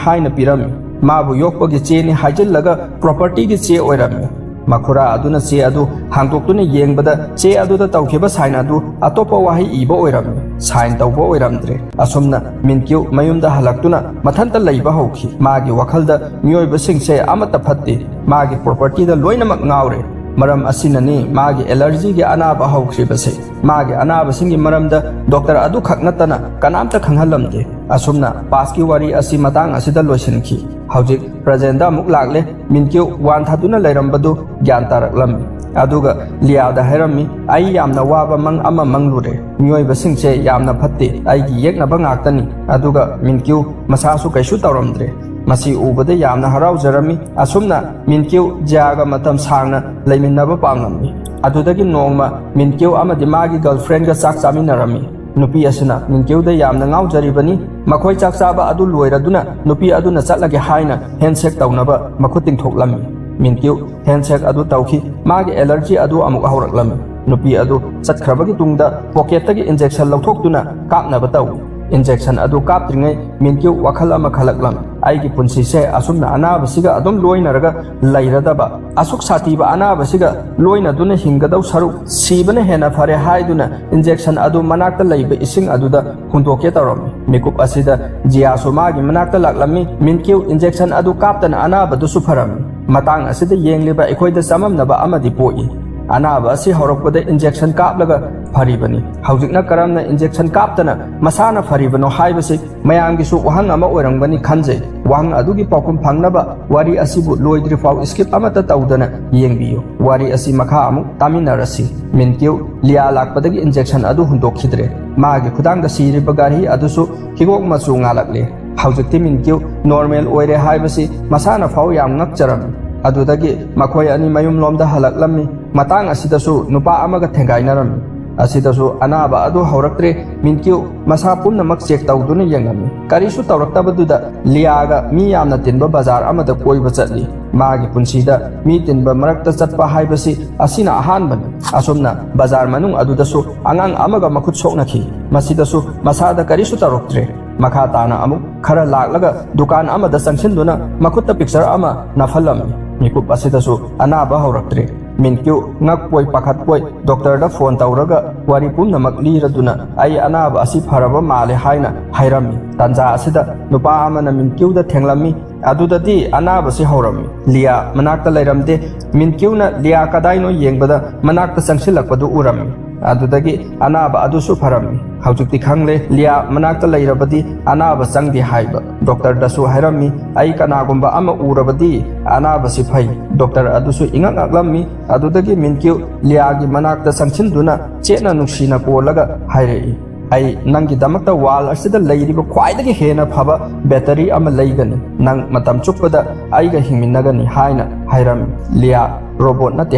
ꯍꯥꯏꯅ ꯄꯤꯔꯝꯃꯤ꯫ ꯃꯥꯕꯨ ꯌꯣꯛꯄꯒꯤ ꯆꯦꯅꯤ ꯍꯥꯏꯖꯤꯜꯂꯒ ꯄ꯭ꯔꯣꯄꯔꯇꯤꯒꯤ ꯆꯦ ꯑꯣꯏꯔꯝꯃꯤ꯫ ꯃꯈꯨꯔꯥ ꯑꯗꯨꯅ ꯆꯦ ꯑꯗꯨ ꯍꯥꯡꯗꯣꯛꯇꯨꯅ ꯌꯦꯡꯕꯗ, ꯆꯦ ꯑꯗꯨꯗ ꯇꯧꯈꯤꯕ ꯁꯥꯏꯟ ꯑꯗꯨ ꯑꯇꯣꯞꯄ ꯋꯥꯍꯩ ꯏꯕ ꯑꯣꯏꯔꯝꯃꯤ꯫ ꯁꯥꯏꯟ ꯇꯧꯕ ꯑꯣꯏꯔꯝꯗ꯭ꯔꯦ꯫ ꯑꯁꯨꯝꯅ ꯃꯤꯟꯀ꯭ꯌꯨ ꯃꯌꯨꯝꯗ ꯍꯜꯂꯛꯇꯨꯅ ꯃꯊꯟꯇ ꯂꯩꯕ ꯍꯧꯈꯤ꯫ ꯃꯥꯒꯤ ꯋꯥꯈꯜꯗ ꯃꯤꯑꯣꯏꯕꯁꯤꯡꯁꯦ ꯑꯃꯠꯇ ꯐꯠꯇꯦ꯫ ꯃꯥꯒꯤ ꯄ꯭ꯔꯣꯄꯔꯇꯤꯗ ꯂꯣꯏꯅꯃꯛ ꯉꯥꯎꯔꯦ꯫ ꯃꯔꯝ ꯑꯁꯤꯅꯅꯤ ꯃꯥꯒꯤ ꯑꯦꯂꯔꯖꯤꯒꯤ ꯑꯅꯥꯕ ꯍꯧꯈ꯭ꯔꯤꯕꯁꯦ꯫ ꯃꯥꯒꯤ ꯑꯅꯥꯕꯁꯤꯡꯒꯤ ꯃꯔꯝꯗ ꯗꯣꯛꯇꯔ ꯑꯗꯨꯈꯛ ꯅꯠꯇꯅ ꯀꯅꯥꯝꯇ ꯈꯪꯍꯜꯂꯝꯗꯦ꯫ ꯑꯁꯨꯝꯅ ꯄꯥꯁꯀꯤ ꯋꯥꯔꯤ ꯑꯁꯤ ꯃꯇꯥꯡ ꯑꯁꯤꯗ ꯂꯣꯏꯁꯤꯟꯈꯤ꯫ ꯍꯧꯖꯤꯛ ꯄ꯭ꯔꯖꯦꯟꯗ ꯑꯃꯨꯛ ꯂꯥꯛꯂꯦ꯫ ꯃꯤꯟꯀ꯭ꯌꯨ ꯋꯥꯟꯊꯗꯨꯅ ꯂꯩꯔꯝꯕꯗꯨ ꯒ꯭ꯌꯥꯟ ꯇꯥꯔꯛꯂꯝꯃꯤ꯫ ꯑꯗꯨꯒ ꯂꯤꯌꯥꯗ ꯍꯥꯏꯔꯝꯃꯤ, "ꯑꯩ ꯌꯥꯝꯅ ꯋꯥꯕ ꯃꯪ ꯑꯃ ꯃꯪꯂꯨꯔꯦ꯫ ꯃꯤꯑꯣꯏꯕꯁꯤꯡꯁꯦ ꯌꯥꯝꯅ ꯐꯠꯇꯦ꯫ ꯑꯩꯒꯤ ꯌꯦꯛꯅꯕ ꯉꯥꯛꯇꯅꯤ꯫" ꯑꯗꯨꯒ ꯃꯤꯟꯀ꯭ꯌꯨ ꯃꯁꯥꯁꯨ ꯀꯩꯁꯨ ꯇꯧꯔꯝꯗ꯭ꯔꯦ꯫ ꯃꯁꯤ ꯎꯕꯗ ꯌꯥꯝꯅ ꯍꯔꯥꯎꯖꯔꯝꯃꯤ꯫ ꯑꯁꯨꯝꯅ ꯃꯤꯟꯀ꯭ꯌꯨ ꯖꯤꯌꯥꯒ ꯃꯇꯝ ꯁꯥꯡꯅ ꯂꯩꯃꯤꯟꯅꯕ ꯄꯥꯝꯂꯝꯃꯤ꯫ ꯑꯗꯨꯗꯒꯤ ꯅꯣꯡꯃ ꯃꯤꯟꯀ꯭ꯌꯨ ꯑꯃꯗꯤ ꯃꯥꯒꯤ ꯒꯔꯜꯐ꯭ꯔꯦꯟꯒ ꯆꯥꯛ ꯆꯥꯃꯤꯟꯅꯔꯝꯃꯤ꯫ ꯅꯨꯄꯤ ꯑꯁꯤꯅ ꯃꯤꯟꯀ꯭ꯌꯨꯗ ꯌꯥꯝꯅ ꯉꯥꯎꯖꯔꯤꯕꯅꯤ꯫ ꯃꯈꯣꯏ ꯆꯥꯛ ꯆꯥꯕ ꯑꯗꯨ ꯂꯣꯏꯔꯗꯨꯅ ꯅꯨꯄꯤ ꯑꯗꯨꯅ ꯆꯠꯂꯒꯦ ꯍꯥꯏꯅ ꯍꯦꯟꯁꯦꯛ ꯇꯧꯅꯕ ꯃꯈꯨꯠ ꯇꯤꯡꯊꯣꯛꯂꯝꯃꯤ꯫ ꯃꯤꯟꯀ꯭ꯌꯨ ꯍꯦꯟꯁꯦꯛ ꯑꯗꯨ ꯇꯧꯈꯤ꯫ ꯃꯥꯒꯤ ꯑꯦꯂꯔꯖꯤ ꯑꯗꯨ ꯑꯃꯨꯛ ꯍꯧꯔꯛꯂꯝꯃꯤ꯫ ꯅꯨꯄꯤ ꯑꯗꯨ ꯆꯠꯈ꯭ꯔꯕꯒꯤ ꯇꯨꯡꯗ ꯄꯣꯀꯦꯠꯇꯒꯤ ꯏꯟꯖꯦꯛꯁꯟ ꯂꯧꯊꯣꯛꯇꯨꯅ ꯀꯥꯞꯅꯕ ꯇꯧꯏ꯫ ꯏꯟꯖꯦꯛꯁꯟ ꯑꯗꯨ ꯀꯥꯞꯇ꯭ꯔꯤꯉꯩ ꯃꯤꯟꯀ꯭ꯌꯨ ꯋꯥꯈꯜ ꯑꯃ ꯈꯜꯂꯛꯂꯝꯃꯤ꯫ "ꯑꯩꯒꯤ ꯄꯨꯟꯁꯤꯁꯦ ꯑꯁꯨꯝꯅ ꯑꯅꯥꯕꯁꯤꯒ ꯑꯗꯨꯝ ꯂꯣꯏꯅꯔꯒ ꯂꯩꯔꯗꯕ, ꯑꯁꯨꯛ ꯁꯥꯊꯤꯕ ꯑꯅꯥꯕꯁꯤꯒ ꯂꯣꯏꯅꯗꯨꯅ ꯍꯤꯡꯒꯗꯧ ꯁꯔꯨꯛ ꯁꯤꯕꯅ ꯍꯦꯟꯅ ꯐꯔꯦ" ꯍꯥꯏꯗꯨꯅ ꯏꯟꯖꯦꯛꯁꯟ ꯑꯗꯨ ꯃꯅꯥꯛꯇ ꯂꯩꯕ ꯏꯁꯤꯡ ꯑꯗꯨꯗ ꯍꯨꯟꯗꯣꯛꯀꯦ ꯇꯧꯔꯝꯃꯤ꯫ ꯃꯤꯀꯨꯞ ꯑꯁꯤꯗ ꯖꯤꯌꯥꯁꯨ ꯃꯥꯒꯤ ꯃꯅꯥꯛꯇ ꯂꯥꯛꯂꯝꯃꯤ꯫ ꯃꯤꯟꯀ꯭ꯌꯨ ꯏꯟꯖꯦꯛꯁꯟ ꯑꯗꯨ ꯀꯥꯞꯇꯅ ꯑꯅꯥꯕꯗꯨꯁꯨ ꯐꯔꯝꯃꯤ꯫ ꯃꯇꯥꯡ ꯑꯁꯤꯗ ꯌꯦꯡꯂꯤꯕ ꯑꯩꯈꯣꯏꯗ ꯆꯃꯝꯅꯕ ꯑꯃꯗꯤ ꯄꯣꯛꯏ꯫ ꯑꯅꯥꯕ ꯑꯁꯤ ꯍꯧꯔꯛꯄꯗ ꯏꯟꯖꯦꯛꯁꯟ ꯀꯥꯞꯂꯒ ꯐꯔꯤꯕꯅꯤ꯫ ꯍꯧꯖꯤꯛꯅ ꯀꯔꯝꯅ ꯏꯟꯖꯦꯛꯁꯟ ꯀꯥꯞꯇꯅ ꯃꯁꯥꯅ ꯐꯔꯤꯕꯅꯣ ꯍꯥꯏꯕꯁꯤ ꯃꯌꯥꯝꯒꯤꯁꯨ ꯋꯥꯍꯪ ꯑꯃ ꯑꯣꯏꯔꯝꯒꯅꯤ ꯈꯟꯖꯩ꯫ ꯋꯥꯍꯪ ꯑꯗꯨꯒꯤ ꯄꯥꯎꯈꯨꯝ ꯐꯪꯅꯕ ꯋꯥꯔꯤ ꯑꯁꯤꯕꯨ ꯂꯣꯏꯗ꯭ꯔꯤꯐꯥꯎ ꯁ꯭ꯀꯤꯞ ꯑꯃꯠꯇ ꯇꯧꯗꯅ ꯌꯦꯡꯕꯤꯌꯨ꯫ ꯋꯥꯔꯤ ꯑꯁꯤ ꯃꯈꯥ ꯑꯃꯨꯛ ꯇꯥꯃꯤꯟꯅꯔꯁꯤ꯫ ꯃꯤꯟꯀ꯭ꯌꯨ ꯂꯤꯌꯥ ꯂꯥꯛꯄꯗꯒꯤ ꯏꯟꯖꯦꯛꯁꯟ ꯑꯗꯨ ꯍꯨꯟꯗꯣꯛꯈꯤꯗ꯭ꯔꯦ꯫ ꯃꯥꯒꯤ ꯈꯨꯗꯥꯡꯗ ꯁꯤꯔꯤꯕ ꯘꯔꯤ ꯑꯗꯨꯁꯨ ꯍꯤꯒꯣꯛ ꯃꯆꯨ ꯉꯥꯜꯂꯛꯂꯦ꯫ ꯍꯧꯖꯤꯛꯇꯤ ꯃꯤꯟꯀ꯭ꯌꯨ ꯅꯣꯔꯃꯦꯜ ꯑꯣꯏꯔꯦ ꯍꯥꯏꯕꯁꯤ ꯃꯁꯥꯅ ꯐꯥꯎ ꯌꯥꯝ ꯉꯛꯆꯔꯝꯃꯤ꯫ ꯑꯗꯨꯗꯒꯤ ꯃꯈꯣꯏ ꯑꯅꯤ ꯃꯌꯨꯝꯂꯣꯝꯗ ꯍꯜꯂꯛꯂꯝꯃꯤ꯫ ꯃꯇꯥꯡ ꯑꯁꯤꯗꯁꯨ ꯅꯨꯄꯥ ꯑꯃꯒ ꯊꯦꯡꯒꯥꯏꯅꯔꯝꯃꯤ꯫ ꯑꯁꯤꯗꯁꯨ ꯑꯅꯥꯕ ꯑꯗꯨ ꯍꯧꯔꯛꯇ꯭ꯔꯦ꯫ ꯃꯤꯟꯀ꯭ꯌꯨ ꯃꯁꯥ ꯄꯨꯝꯅꯃꯛ ꯆꯦꯛ ꯇꯧꯗꯨꯅ ꯌꯦꯡꯂꯝꯃꯤ꯫ ꯀꯔꯤꯁꯨ ꯇꯧꯔꯛꯇꯕꯗꯨꯗ ꯂꯤꯌꯥꯒ ꯃꯤ ꯌꯥꯝꯅ ꯇꯤꯟꯕ ꯕꯖꯥꯔ ꯑꯃꯗ ꯀꯣꯏꯕ ꯆꯠꯂꯤ꯫ ꯃꯥꯒꯤ ꯄꯨꯟꯁꯤꯗ ꯃꯤ ꯇꯤꯟꯕ ꯃꯔꯛꯇ ꯆꯠꯄ ꯍꯥꯏꯕꯁꯤ ꯑꯁꯤꯅ ꯑꯍꯥꯟꯕꯅꯤ꯫ ꯑꯁꯨꯝꯅ ꯕꯖꯥꯔ ꯃꯅꯨꯡ ꯑꯗꯨꯗꯁꯨ ꯑꯉꯥꯡ ꯑꯃꯒ ꯃꯈꯨꯠ ꯁꯣꯛꯅꯈꯤ꯫ ꯃꯁꯤꯗꯁꯨ ꯃꯁꯥꯗ ꯀꯔꯤꯁꯨ ꯇꯧꯔꯛꯇ꯭ꯔꯦ꯫ ꯃꯈꯥ ꯇꯥꯅ ꯑꯃꯨꯛ ꯈꯔ ꯂꯥꯛꯂꯒ ꯗꯨꯀꯥꯟ ꯑꯃꯗ ꯆꯪꯁꯤꯟꯗꯨꯅ ꯃꯈꯨꯠꯇ ꯄꯤꯛꯆꯔ ꯑꯃ ꯅꯞꯍꯜꯂꯝꯃꯤ꯫ ꯃꯤꯀꯨꯞ ꯑꯁꯤꯗꯁꯨ ꯑꯅꯥꯕ ꯍꯧꯔꯛꯇ꯭ꯔꯦ꯫ ꯃꯤꯟꯀ꯭ꯌꯨ ꯉꯛꯄꯣꯏ ꯄꯥꯈꯠꯄꯣꯏ ꯗꯣꯛꯇꯔꯗ ꯐꯣꯟ ꯇꯧꯔꯒ ꯋꯥꯔꯤ ꯄꯨꯝꯅꯃꯛ ꯂꯤꯔꯗꯨꯅ, "ꯑꯩ ꯑꯅꯥꯕ ꯑꯁꯤ ꯐꯔꯕ ꯃꯥꯜꯂꯦ" ꯍꯥꯏꯅ ꯍꯥꯏꯔꯝꯃꯤ꯫ ꯇꯥꯟꯖꯥ ꯑꯁꯤꯗ ꯅꯨꯄꯥ ꯑꯃꯅ ꯃꯤꯟꯀ꯭ꯌꯨꯗ ꯊꯦꯡꯂꯝꯃꯤ꯫ ꯑꯗꯨꯗꯗꯤ ꯑꯅꯥꯕꯁꯤ ꯍꯧꯔꯝꯃꯤ꯫ ꯂꯤꯌꯥ ꯃꯅꯥꯛꯇ ꯂꯩꯔꯝꯗꯦ꯫ ꯃꯤꯟꯀ꯭ꯌꯨꯅ ꯂꯤꯌꯥ ꯀꯗꯥꯏꯅꯣ ꯌꯦꯡꯕꯗ ꯃꯅꯥꯛꯇ ꯆꯪꯁꯤꯜꯂꯛꯄꯗꯨ ꯎꯔꯝꯃꯤ꯫ ꯑꯗꯨꯗꯒꯤ ꯑꯅꯥꯕ ꯑꯗꯨꯁꯨ ꯐꯔꯝꯃꯤ꯫ ꯍꯧꯖꯤꯛꯇꯤ ꯈꯪꯂꯦ, ꯂꯤꯌꯥ ꯃꯅꯥꯛꯇ ꯂꯩꯔꯕꯗꯤ ꯑꯅꯥꯕ ꯆꯪꯗꯦ ꯍꯥꯏꯕ꯫ ꯗꯣꯛꯇꯔꯗꯁꯨ ꯍꯥꯏꯔꯝꯃꯤ, "ꯑꯩ ꯀꯅꯥꯒꯨꯝꯕ ꯑꯃ ꯎꯔꯕꯗꯤ ꯑꯅꯥꯕꯁꯤ ꯐꯩ"꯫ ꯗꯣꯛꯇꯔ ꯑꯗꯨꯁꯨ ꯏꯉꯛ ꯉꯛꯂꯝꯃꯤ꯫ ꯑꯗꯨꯗꯒꯤ ꯃꯤꯟꯀ꯭ꯌꯨ ꯂꯤꯌꯥꯒꯤ ꯃꯅꯥꯛꯇ ꯆꯪꯁꯤꯟꯗꯨꯅ ꯆꯦꯠꯅ ꯅꯨꯡꯁꯤꯅ ꯀꯣꯜꯂꯒ ꯍꯥꯏꯔꯛꯏ, "ꯑꯩ ꯅꯪꯒꯤꯗꯃꯛꯇ ꯋꯥꯜ ꯑꯁꯤꯗ ꯂꯩꯔꯤꯕ ꯈ꯭ꯋꯥꯏꯗꯒꯤ ꯍꯦꯟꯅ ꯐꯕ ꯕꯦꯇꯔꯤ ꯑꯃ ꯂꯩꯒꯅꯤ꯫ ꯅꯪ ꯃꯇꯝ ꯆꯨꯞꯄꯗ ꯑꯩꯒ ꯍꯤꯡꯃꯤꯟꯅꯒꯅꯤ" ꯍꯥꯏꯅ ꯍꯥꯏꯔꯝꯃꯤ꯫ ꯂꯤꯌꯥ ꯔꯣꯕꯣꯠ ꯅꯠꯇꯦ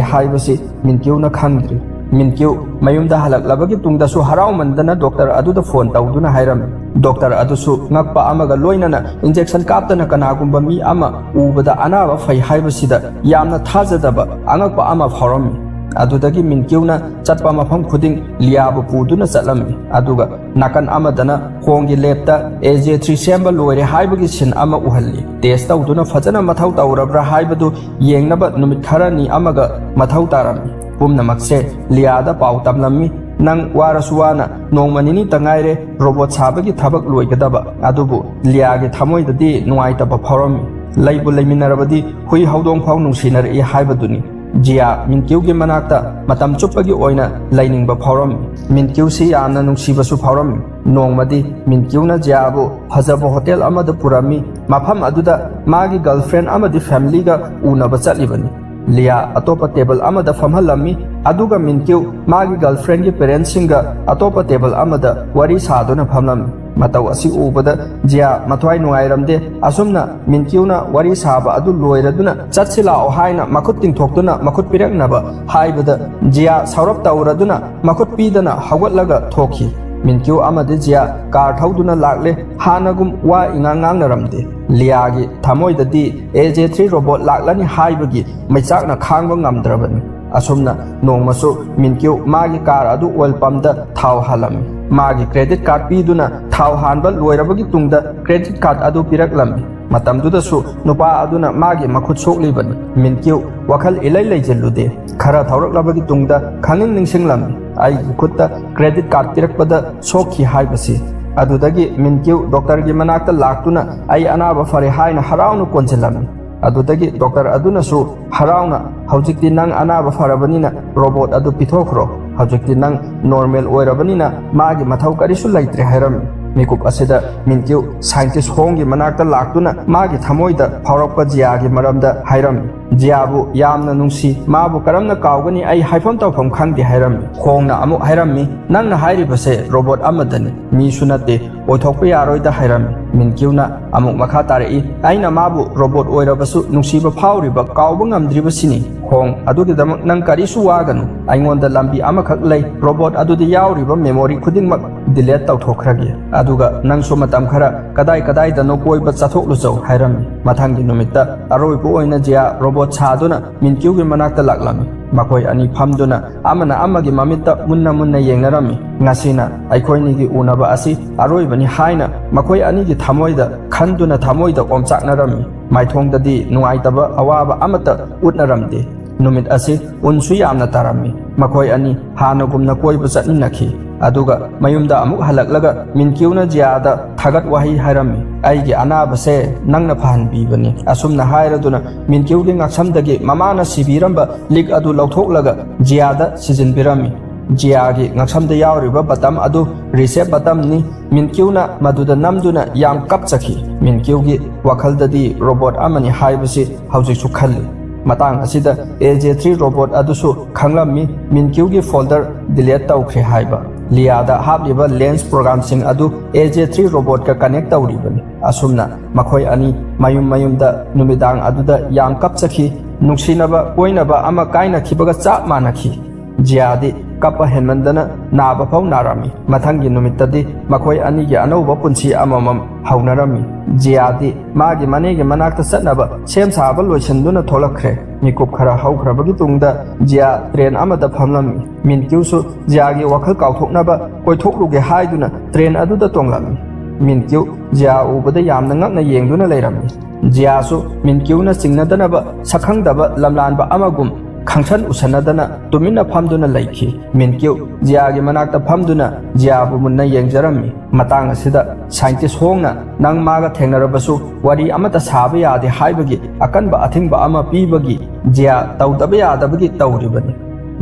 ꯍꯥꯏꯕꯁꯤ ꯃꯤꯟꯀ꯭ꯌꯨꯅ ꯈꯪꯗ꯭ꯔꯤ꯫ ꯃꯤꯟꯀ꯭ꯌꯨ ꯃꯌꯨꯝꯗ ꯍꯜꯂꯛꯂꯕꯒꯤ ꯇꯨꯡꯗꯁꯨ ꯍꯔꯥꯎꯃꯟꯗꯅ ꯗꯣꯛꯇꯔ ꯑꯗꯨꯗ ꯐꯣꯟ ꯇꯧꯗꯨꯅ ꯍꯥꯏꯔꯝꯃꯤ꯫ ꯗꯣꯛꯇꯔ ꯑꯗꯨꯁꯨ ꯉꯛꯄ ꯑꯃꯒ ꯂꯣꯏꯅꯅ ꯏꯟꯖꯦꯛꯁꯟ ꯀꯥꯞꯇꯅ ꯀꯅꯥꯒꯨꯝꯕ ꯃꯤ ꯑꯃ ꯎꯕꯗ ꯑꯅꯥꯕ ꯐꯩ ꯍꯥꯏꯕꯁꯤꯗ ꯌꯥꯝꯅ ꯊꯥꯖꯗꯕ ꯑꯉꯛꯄ ꯑꯃ ꯐꯥꯎꯔꯝꯃꯤ꯫ ꯑꯗꯨꯗꯒꯤ ꯃꯤꯟꯀ꯭ꯌꯨꯅ ꯆꯠꯄ ꯃꯐꯝ ꯈꯨꯗꯤꯡ ꯂꯤꯌꯥꯕꯨ ꯄꯨꯗꯨꯅ ꯆꯠꯂꯝꯃꯤ꯫ ꯑꯗꯨꯒ ꯅꯥꯀꯟ ꯑꯃꯗꯅ ꯈꯣꯡꯒꯤ ꯂꯦꯞꯇ ꯑꯦ ꯖꯦ ꯊ꯭ꯔꯤ ꯁꯦꯝꯕ ꯂꯣꯏꯔꯦ ꯍꯥꯏꯕꯒꯤ ꯁꯤꯟ ꯑꯃ ꯎꯍꯜꯂꯤ꯫ ꯇꯦꯁ ꯇꯧꯗꯨꯅ ꯐꯖꯅ ꯃꯊꯧ ꯇꯧꯔꯕ꯭ꯔꯥ ꯍꯥꯏꯕꯗꯨ ꯌꯦꯡꯅꯕ ꯅꯨꯃꯤꯠ ꯈꯔꯅꯤ ꯑꯃꯒ ꯃꯊꯧ ꯇꯥꯔꯝꯃꯤ꯫ ꯄꯨꯝꯅꯃꯛꯁꯦ ꯂꯤꯌꯥꯗ ꯄꯥꯎ ꯇꯝꯂꯝꯃꯤ꯫ ꯅꯪ ꯋꯥꯔꯁꯨ ꯋꯥꯅ ꯅꯣꯡꯃ ꯅꯤꯅꯤꯇ ꯉꯥꯏꯔꯦ ꯔꯣꯕꯣꯠ ꯁꯥꯕꯒꯤ ꯊꯕꯛ ꯂꯣꯏꯒꯗꯕ꯫ ꯑꯗꯨꯕꯨ ꯂꯤꯌꯥꯒꯤ ꯊꯃꯣꯏꯗꯗꯤ ꯅꯨꯡꯉꯥꯏꯇꯕ ꯐꯥꯎꯔꯝꯃꯤ꯫ ꯂꯩꯕꯨ ꯂꯩꯃꯤꯟꯅꯔꯕꯗꯤ ꯍꯨꯏ ꯍꯧꯗꯣꯡ ꯐꯥꯎ ꯅꯨꯡꯁꯤꯅꯔꯛꯏ ꯍꯥꯏꯕꯗꯨꯅꯤ꯫ ꯖꯤꯌꯥ ꯃꯤꯟꯀ꯭ꯌꯨꯒꯤ ꯃꯅꯥꯛꯇ ꯃꯇꯝ ꯆꯨꯞꯄꯒꯤ ꯑꯣꯏꯅ ꯂꯩꯅꯤꯡꯕ ꯐꯥꯎꯔꯝꯃꯤ꯫ ꯃꯤꯟꯀ꯭ꯌꯨꯁꯤ ꯌꯥꯝꯅ ꯅꯨꯡꯁꯤꯕꯁꯨ ꯐꯥꯎꯔꯝꯃꯤ꯫ ꯅꯣꯡꯃꯗꯤ ꯃꯤꯟꯀ꯭ꯌꯨꯅ ꯖꯤꯌꯥꯕꯨ ꯐꯖꯕ ꯍꯣꯇꯦꯜ ꯑꯃꯗ ꯄꯨꯔꯝꯃꯤ꯫ ꯃꯐꯝ ꯑꯗꯨꯗ ꯃꯥꯒꯤ ꯒꯔꯜꯐ꯭ꯔꯦꯟ ꯑꯃꯗꯤ ꯐꯦꯃꯤꯂꯤꯒ ꯎꯅꯕ ꯆꯠꯂꯤꯕꯅꯤ꯫ ꯂꯤꯌꯥ ꯑꯇꯣꯞꯄ ꯇꯦꯕꯜ ꯑꯃꯗ ꯐꯝꯍꯜꯂꯝꯃꯤ꯫ ꯑꯗꯨꯒ ꯃꯤꯟꯀ꯭ꯌꯨ ꯃꯥꯒꯤ ꯒꯔꯜꯐ꯭ꯔꯦꯟꯒꯤ ꯄꯦꯔꯦꯟꯁꯁꯤꯡꯒ ꯑꯇꯣꯞꯄ ꯇꯦꯕꯜ ꯑꯃꯗ ꯋꯥꯔꯤ ꯁꯥꯗꯨꯅ ꯐꯝꯂꯝꯃꯤ꯫ ꯃꯇꯧ ꯑꯁꯤ ꯎꯕꯗ ꯖꯤꯌꯥ ꯃꯊ꯭ꯋꯥꯏ ꯅꯨꯡꯉꯥꯏꯔꯝꯗꯦ꯫ ꯑꯁꯨꯝꯅ ꯃꯤꯟꯀ꯭ꯌꯨꯅ ꯋꯥꯔꯤ ꯁꯥꯕ ꯑꯗꯨ ꯂꯣꯏꯔꯗꯨꯅ "ꯆꯠꯁꯤ ꯂꯥꯛꯑꯣ" ꯍꯥꯏꯅ ꯃꯈꯨꯠ ꯇꯤꯡꯊꯣꯛꯇꯨꯅ ꯃꯈꯨꯠ ꯄꯤꯔꯛꯅꯕ ꯍꯥꯏꯕꯗ ꯖꯤꯌꯥ ꯁꯥꯎꯔꯞ ꯇꯧꯔꯗꯨꯅ ꯃꯈꯨꯠ ꯄꯤꯗꯅ ꯍꯧꯒꯠꯂꯒ ꯊꯣꯛꯈꯤ꯫ ꯃꯤꯟꯀ꯭ꯌꯨ ꯑꯃꯗꯤ ꯖꯤꯌꯥ ꯀꯥꯔ ꯊꯧꯗꯨꯅ ꯂꯥꯛꯂꯦ꯫ ꯍꯥꯟꯅꯒꯨꯝ ꯋꯥ ꯏꯉꯥꯡ ꯉꯥꯡꯅꯔꯝꯗꯦ꯫ ꯂꯤꯌꯥꯒꯤ ꯊꯃꯣꯏꯗꯗꯤ ꯑꯦ ꯖꯦ ꯊ꯭ꯔꯤ ꯔꯣꯕꯣꯠ ꯂꯥꯛꯂꯅꯤ ꯍꯥꯏꯕꯒꯤ ꯃꯩꯆꯥꯛꯅ ꯈꯥꯡꯕ ꯉꯝꯗ꯭ꯔꯕꯅꯤ꯫ ꯑꯁꯨꯝꯅ ꯅꯣꯡꯃꯁꯨ ꯃꯤꯟꯀ꯭ꯌꯨ ꯃꯥꯒꯤ ꯀꯥꯔ ꯑꯗꯨ ꯑꯣꯏꯜ ꯄꯝꯗ ꯊꯥꯎ ꯍꯥꯜꯂꯝꯃꯤ꯫ ꯃꯥꯒꯤ ꯀ꯭ꯔꯦꯗꯤꯠ ꯀꯥꯔꯗ ꯄꯤꯗꯨꯅ ꯊꯥꯎ ꯍꯥꯟꯕ ꯂꯣꯏꯔꯕꯒꯤ ꯇꯨꯡꯗ ꯀ꯭ꯔꯦꯗꯤꯠ ꯀꯥꯔꯗ ꯑꯗꯨ ꯄꯤꯔꯛꯂꯝꯃꯤ꯫ ꯃꯇꯝꯗꯨꯗꯁꯨ ꯅꯨꯄꯥ ꯑꯗꯨꯅ ꯃꯥꯒꯤ ꯃꯈꯨꯠ ꯁꯣꯛꯂꯤꯕꯅꯤ꯫ ꯃꯤꯟꯀ꯭ꯌꯨ ꯋꯥꯈꯜ ꯏꯂꯩ ꯂꯩꯖꯤꯜꯂꯨꯗꯦ꯫ ꯈꯔ ꯊꯧꯔꯛꯂꯕꯒꯤ ꯇꯨꯡꯗ ꯈꯪꯅꯤꯡ ꯅꯤꯡꯁꯤꯡꯂꯝꯃꯤ꯫ ꯑꯩꯒꯤ ꯈꯨꯠꯇ credit card ꯄꯤꯔꯛꯄꯗ ꯁꯣꯛꯈꯤ ꯍꯥꯏꯕꯁꯤ꯫ ꯑꯗꯨꯗꯒꯤ ꯃꯤꯟꯀ꯭ꯌꯨ ꯗꯣꯛꯇꯔꯒꯤ ꯃꯅꯥꯛꯇ ꯂꯥꯛꯇꯨꯅ ꯑꯩ ꯑꯅꯥꯕ ꯐꯔꯦ ꯍꯥꯏꯅ ꯍꯔꯥꯎꯅ ꯀꯣꯟꯁꯤꯜꯂꯝꯃꯤ꯫ ꯑꯗꯨꯗꯒꯤ ꯗꯣꯛꯇꯔ ꯑꯗꯨꯅꯁꯨ ꯍꯔꯥꯎꯅ, "ꯍꯧꯖꯤꯛꯇꯤ ꯅꯪ ꯑꯅꯥꯕ ꯐꯔꯕꯅꯤꯅ ꯔꯣꯕꯣꯠ ꯑꯗꯨ ꯄꯤꯊꯣꯛꯈ꯭ꯔꯣ꯫ ꯍꯧꯖꯤꯛꯇꯤ ꯅꯪ ꯅꯣꯔꯃꯦꯜ ꯑꯣꯏꯔꯕꯅꯤꯅ ꯃꯥꯒꯤ ꯃꯊꯧ ꯀꯔꯤꯁꯨ ꯂꯩꯇ꯭ꯔꯦ" ꯍꯥꯏꯔꯝꯃꯤ꯫ ꯃꯤꯀꯨꯞ ꯑꯁꯤꯗ ꯃꯤꯟꯀ꯭ꯌꯨ ꯁꯥꯏꯟꯇꯤꯁ ꯍꯣꯡꯒꯤ ꯃꯅꯥꯛꯇ ꯂꯥꯛꯇꯨꯅ ꯃꯥꯒꯤ ꯊꯃꯣꯏꯗ ꯐꯥꯎꯔꯛꯄ ꯖꯤꯌꯥꯒꯤ ꯃꯔꯝꯗ ꯍꯥꯏꯔꯝꯃꯤ꯫ ꯖꯤꯌꯥꯕꯨ ꯌꯥꯝꯅ ꯅꯨꯡꯁꯤ, ꯃꯥꯕꯨ ꯀꯔꯝꯅ ꯀꯥꯎꯒꯅꯤ, ꯑꯩ ꯍꯥꯏꯐꯝ ꯇꯧꯐꯝ ꯈꯪꯗꯦ ꯍꯥꯏꯔꯝꯃꯤ꯫ ꯍꯣꯡꯅ ꯑꯃꯨꯛ ꯍꯥꯏꯔꯝꯃꯤ, "ꯅꯪꯅ ꯍꯥꯏꯔꯤꯕꯁꯦ ꯔꯣꯕꯣꯠ ꯑꯃꯗꯅꯤ, ꯃꯤꯁꯨ ꯅꯠꯇꯦ, ꯑꯣꯏꯊꯣꯛꯄ ꯌꯥꯔꯣꯏꯗ" ꯍꯥꯏꯔꯝꯃꯤ꯫ ꯃꯤꯟꯀ꯭ꯌꯨꯅ ꯑꯃꯨꯛ ꯃꯈꯥ ꯇꯥꯔꯛꯏ, "ꯑꯩꯅ ꯃꯥꯕꯨ ꯔꯣꯕꯣꯠ ꯑꯣꯏꯔꯕꯁꯨ ꯅꯨꯡꯁꯤꯕ ꯐꯥꯎꯔꯤꯕ ꯀꯥꯎꯕ ꯉꯝꯗ꯭ꯔꯤꯕꯁꯤꯅꯤ꯫ ꯍꯣꯡ, ꯑꯗꯨꯒꯤꯗꯃꯛ ꯅꯪ ꯀꯔꯤꯁꯨ ꯋꯥꯒꯅꯨ꯫ ꯑꯩꯉꯣꯟꯗ ꯂꯝꯕꯤ ꯑꯃꯈꯛ ꯂꯩ, ꯔꯣꯕꯣꯠ ꯑꯗꯨꯗ ꯌꯥꯎꯔꯤꯕ ꯃꯦꯃꯣꯔꯤ ꯈꯨꯗꯤꯡꯃꯛ ꯗꯤꯂꯦꯠ ꯇꯧꯊꯣꯛꯈ꯭ꯔꯒꯦ꯫ ꯑꯗꯨꯒ ꯅꯪꯁꯨ ꯃꯇꯝ ꯈꯔ ꯀꯗꯥꯏ ꯀꯗꯥꯏꯗꯅꯣ ꯀꯣꯏꯕ ꯆꯠꯊꯣꯛꯂꯨꯆꯧ" ꯍꯥꯏꯔꯝꯃꯤ꯫ ꯃꯊꯪꯒꯤ ꯅꯨꯃꯤꯠꯇ ꯑꯔꯣꯏꯕ ꯑꯣꯏꯅ ꯖꯤꯌꯥ ꯔꯣꯕꯣꯠ ꯁꯥꯗꯨꯅ ꯃꯤꯟꯀ꯭ꯌꯨꯒꯤ ꯃꯅꯥꯛꯇ ꯂꯥꯛꯂꯝꯃꯤ꯫ ꯃꯈꯣꯏ ꯑꯅꯤ ꯐꯝꯗꯨꯅ ꯑꯃꯅ ꯑꯃꯒꯤ ꯃꯃꯤꯠꯇ ꯃꯨꯟꯅ ꯃꯨꯟꯅ ꯌꯦꯡꯅꯔꯝꯃꯤ꯫ "ꯉꯁꯤꯅ ꯑꯩꯈꯣꯏꯅꯤꯒꯤ ꯎꯅꯕ ꯑꯁꯤ ꯑꯔꯣꯏꯕꯅꯤ" ꯍꯥꯏꯅ ꯃꯈꯣꯏ ꯑꯅꯤꯒꯤ ꯊꯃꯣꯏꯗ ꯈꯟꯗꯨꯅ ꯊꯃꯣꯏꯗ ꯑꯣꯝꯆꯥꯛꯅꯔꯝꯃꯤ꯫ ꯃꯥꯏꯊꯣꯡꯗꯗꯤ ꯅꯨꯡꯉꯥꯏꯇꯕ ꯑꯋꯥꯕ ꯑꯃꯠꯇ ꯎꯠꯅꯔꯝꯗꯦ꯫ ꯅꯨꯃꯤꯠ ꯑꯁꯤ ꯎꯟꯁꯨ ꯌꯥꯝꯅ ꯇꯥꯔꯝꯃꯤ꯫ ꯃꯈꯣꯏ ꯑꯅꯤ ꯍꯥꯟꯅꯒꯨꯝꯅ ꯀꯣꯏꯕ ꯆꯠꯃꯤꯟꯅꯈꯤ꯫ ꯑꯗꯨꯒ ꯃꯌꯨꯝꯗ ꯑꯃꯨꯛ ꯍꯜꯂꯛꯂꯒ ꯃꯤꯟꯀ꯭ꯌꯨꯅ ꯖꯤꯌꯥꯗ ꯊꯥꯒꯠ ꯋꯥꯍꯩ ꯍꯥꯏꯔꯝꯃꯤ, "ꯑꯩꯒꯤ ꯑꯅꯥꯕꯁꯦ ꯅꯪꯅ ꯐꯍꯟꯕꯤꯕꯅꯤ"꯫ ꯑꯁꯨꯝꯅ ꯍꯥꯏꯔꯗꯨꯅ ꯃꯤꯟꯀ꯭ꯌꯨꯒꯤ ꯉꯛꯁꯝꯗꯒꯤ ꯃꯃꯥꯅ ꯁꯤꯕꯤꯔꯝꯕ ꯂꯤꯛ ꯑꯗꯨ ꯂꯧꯊꯣꯛꯂꯒ ꯖꯤꯌꯥꯗ ꯁꯤꯖꯤꯟꯕꯤꯔꯝꯃꯤ꯫ ꯖꯤꯌꯥꯒꯤ ꯉꯛꯁꯝꯗ ꯌꯥꯎꯔꯤꯕ ꯕꯇꯝ ꯑꯗꯨ ꯔꯤꯁꯦꯠ ꯕꯇꯝꯅꯤ꯫ ꯃꯤꯟꯀ꯭ꯌꯨꯅ ꯃꯗꯨꯗ ꯅꯝꯗꯨꯅ ꯌꯥꯝ ꯀꯞꯆꯈꯤ꯫ ꯃꯤꯟꯀ꯭ꯌꯨꯒꯤ ꯋꯥꯈꯜꯗꯗꯤ ꯔꯣꯕꯣꯠ ꯑꯃꯅꯤ ꯍꯥꯏꯕꯁꯤ ꯍꯧꯖꯤꯛꯁꯨ ꯈꯜꯂꯤ꯫ ꯃꯇꯥꯡ ꯑꯁꯤꯗ ꯑꯦ ꯖꯦ ꯊ꯭ꯔꯤ ꯔꯣꯕꯣꯠ ꯑꯗꯨꯁꯨ ꯈꯪꯂꯝꯃꯤ ꯃꯤꯟꯀ꯭ꯌꯨꯒꯤ ꯐꯣꯜꯗꯔ ꯗꯤꯂꯦꯠ ꯇꯧꯈ꯭ꯔꯦ ꯍꯥꯏꯕ꯫ ꯂꯤꯌꯥꯗ ꯍꯥꯞꯂꯤꯕ ꯂꯦꯟꯁ ꯄ꯭ꯔꯣꯒ꯭ꯔꯥꯝꯁꯤꯡ ꯑꯗꯨ ꯑꯦ ꯖꯦ ꯊ꯭ꯔꯤ ꯔꯣꯕꯣꯠꯀ ꯀꯅꯦꯛ ꯇꯧꯔꯤꯕꯅꯤ꯫ ꯑꯁꯨꯝꯅ ꯃꯈꯣꯏ ꯑꯅꯤ ꯃꯌꯨꯝ ꯃꯌꯨꯝꯗ ꯅꯨꯃꯤꯗꯥꯡ ꯑꯗꯨꯗ ꯌꯥꯝ ꯀꯞꯆꯈꯤ꯫ ꯅꯨꯡꯁꯤꯅꯕ ꯀꯣꯏꯅꯕ ꯑꯃ ꯀꯥꯏꯅꯈꯤꯕꯒ ꯆꯞ ꯃꯥꯟꯅꯈꯤ꯫ ꯖꯤꯌꯥꯗꯤ ꯀꯞꯄ ꯍꯦꯟꯃꯟꯗꯅ ꯅꯥꯕ ꯐꯥꯎ ꯅꯥꯔꯝꯃꯤ꯫ ꯃꯊꯪꯒꯤ ꯅꯨꯃꯤꯠꯇꯗꯤ ꯃꯈꯣꯏ ꯑꯅꯤꯒꯤ ꯑꯅꯧꯕ ꯄꯨꯟꯁꯤ ꯑꯃꯃꯝ ꯍꯧꯅꯔꯝꯃꯤ꯫ ꯖꯤꯌꯥꯗꯤ ꯃꯥꯒꯤ ꯃꯅꯦꯒꯤ ꯃꯅꯥꯛꯇ ꯆꯠꯅꯕ ꯁꯦꯝ ꯁꯥꯕ ꯂꯣꯏꯁꯤꯟꯗꯨꯅ ꯊꯣꯛꯂꯛꯈ꯭ꯔꯦ꯫ ꯃꯤꯀꯨꯞ ꯈꯔ ꯍꯧꯈ꯭ꯔꯕꯒꯤ ꯇꯨꯡꯗ ꯖꯤꯌꯥ ꯇ꯭ꯔꯦꯟ ꯑꯃꯗ ꯐꯝꯂꯝꯃꯤ꯫ ꯃꯤꯟꯀ꯭ꯌꯨꯁꯨ ꯖꯤꯌꯥꯒꯤ ꯋꯥꯈꯜ ꯀꯥꯎꯊꯣꯛꯅꯕ ꯀꯣꯏꯊꯣꯛꯂꯨꯒꯦ ꯍꯥꯏꯗꯨꯅ ꯇ꯭ꯔꯦꯟ ꯑꯗꯨꯗ ꯇꯣꯡꯂꯝꯃꯤ꯫ ꯃꯤꯟꯀ꯭ꯌꯨ ꯖꯤꯌꯥ ꯎꯕꯗ ꯌꯥꯝꯅ ꯉꯛꯅ ꯌꯦꯡꯗꯨꯅ ꯂꯩꯔꯝꯃꯤ꯫ ꯖꯤꯌꯥꯁꯨ ꯃꯤꯟꯀ꯭ꯌꯨꯅ ꯆꯤꯡꯅꯗꯅꯕ ꯁꯛꯈꯪꯗꯕ ꯂꯝꯂꯥꯟꯕ ꯑꯃꯒꯨꯝ ꯈꯪꯁꯟ ꯎꯁꯟꯅꯗꯅ ꯇꯨꯃꯤꯟꯅ ꯐꯝꯗꯨꯅ ꯂꯩꯈꯤ꯫ ꯃꯤꯟꯀ꯭ꯌꯨ ꯖꯤꯌꯥꯒꯤ ꯃꯅꯥꯛꯇ ꯐꯝꯗꯨꯅ ꯖꯤꯌꯥꯕꯨ ꯃꯨꯟꯅ ꯌꯦꯡꯖꯔꯝꯃꯤ꯫ ꯃꯇꯥꯡ ꯑꯁꯤꯗ ꯁꯥꯏꯟꯇꯤꯁ ꯍꯣꯡꯅ "ꯅꯪ ꯃꯥꯒ ꯊꯦꯡꯅꯔꯕꯁꯨ ꯋꯥꯔꯤ ꯑꯃꯠꯇ ꯁꯥꯕ ꯌꯥꯗꯦ" ꯍꯥꯏꯕꯒꯤ ꯑꯀꯟꯕ ꯑꯊꯤꯡꯕ ꯑꯃ ꯄꯤꯕꯒꯤ ꯖꯤꯌꯥ ꯇꯧꯗꯕ ꯌꯥꯗꯕꯒꯤ ꯇꯧꯔꯤꯕꯅꯤ꯫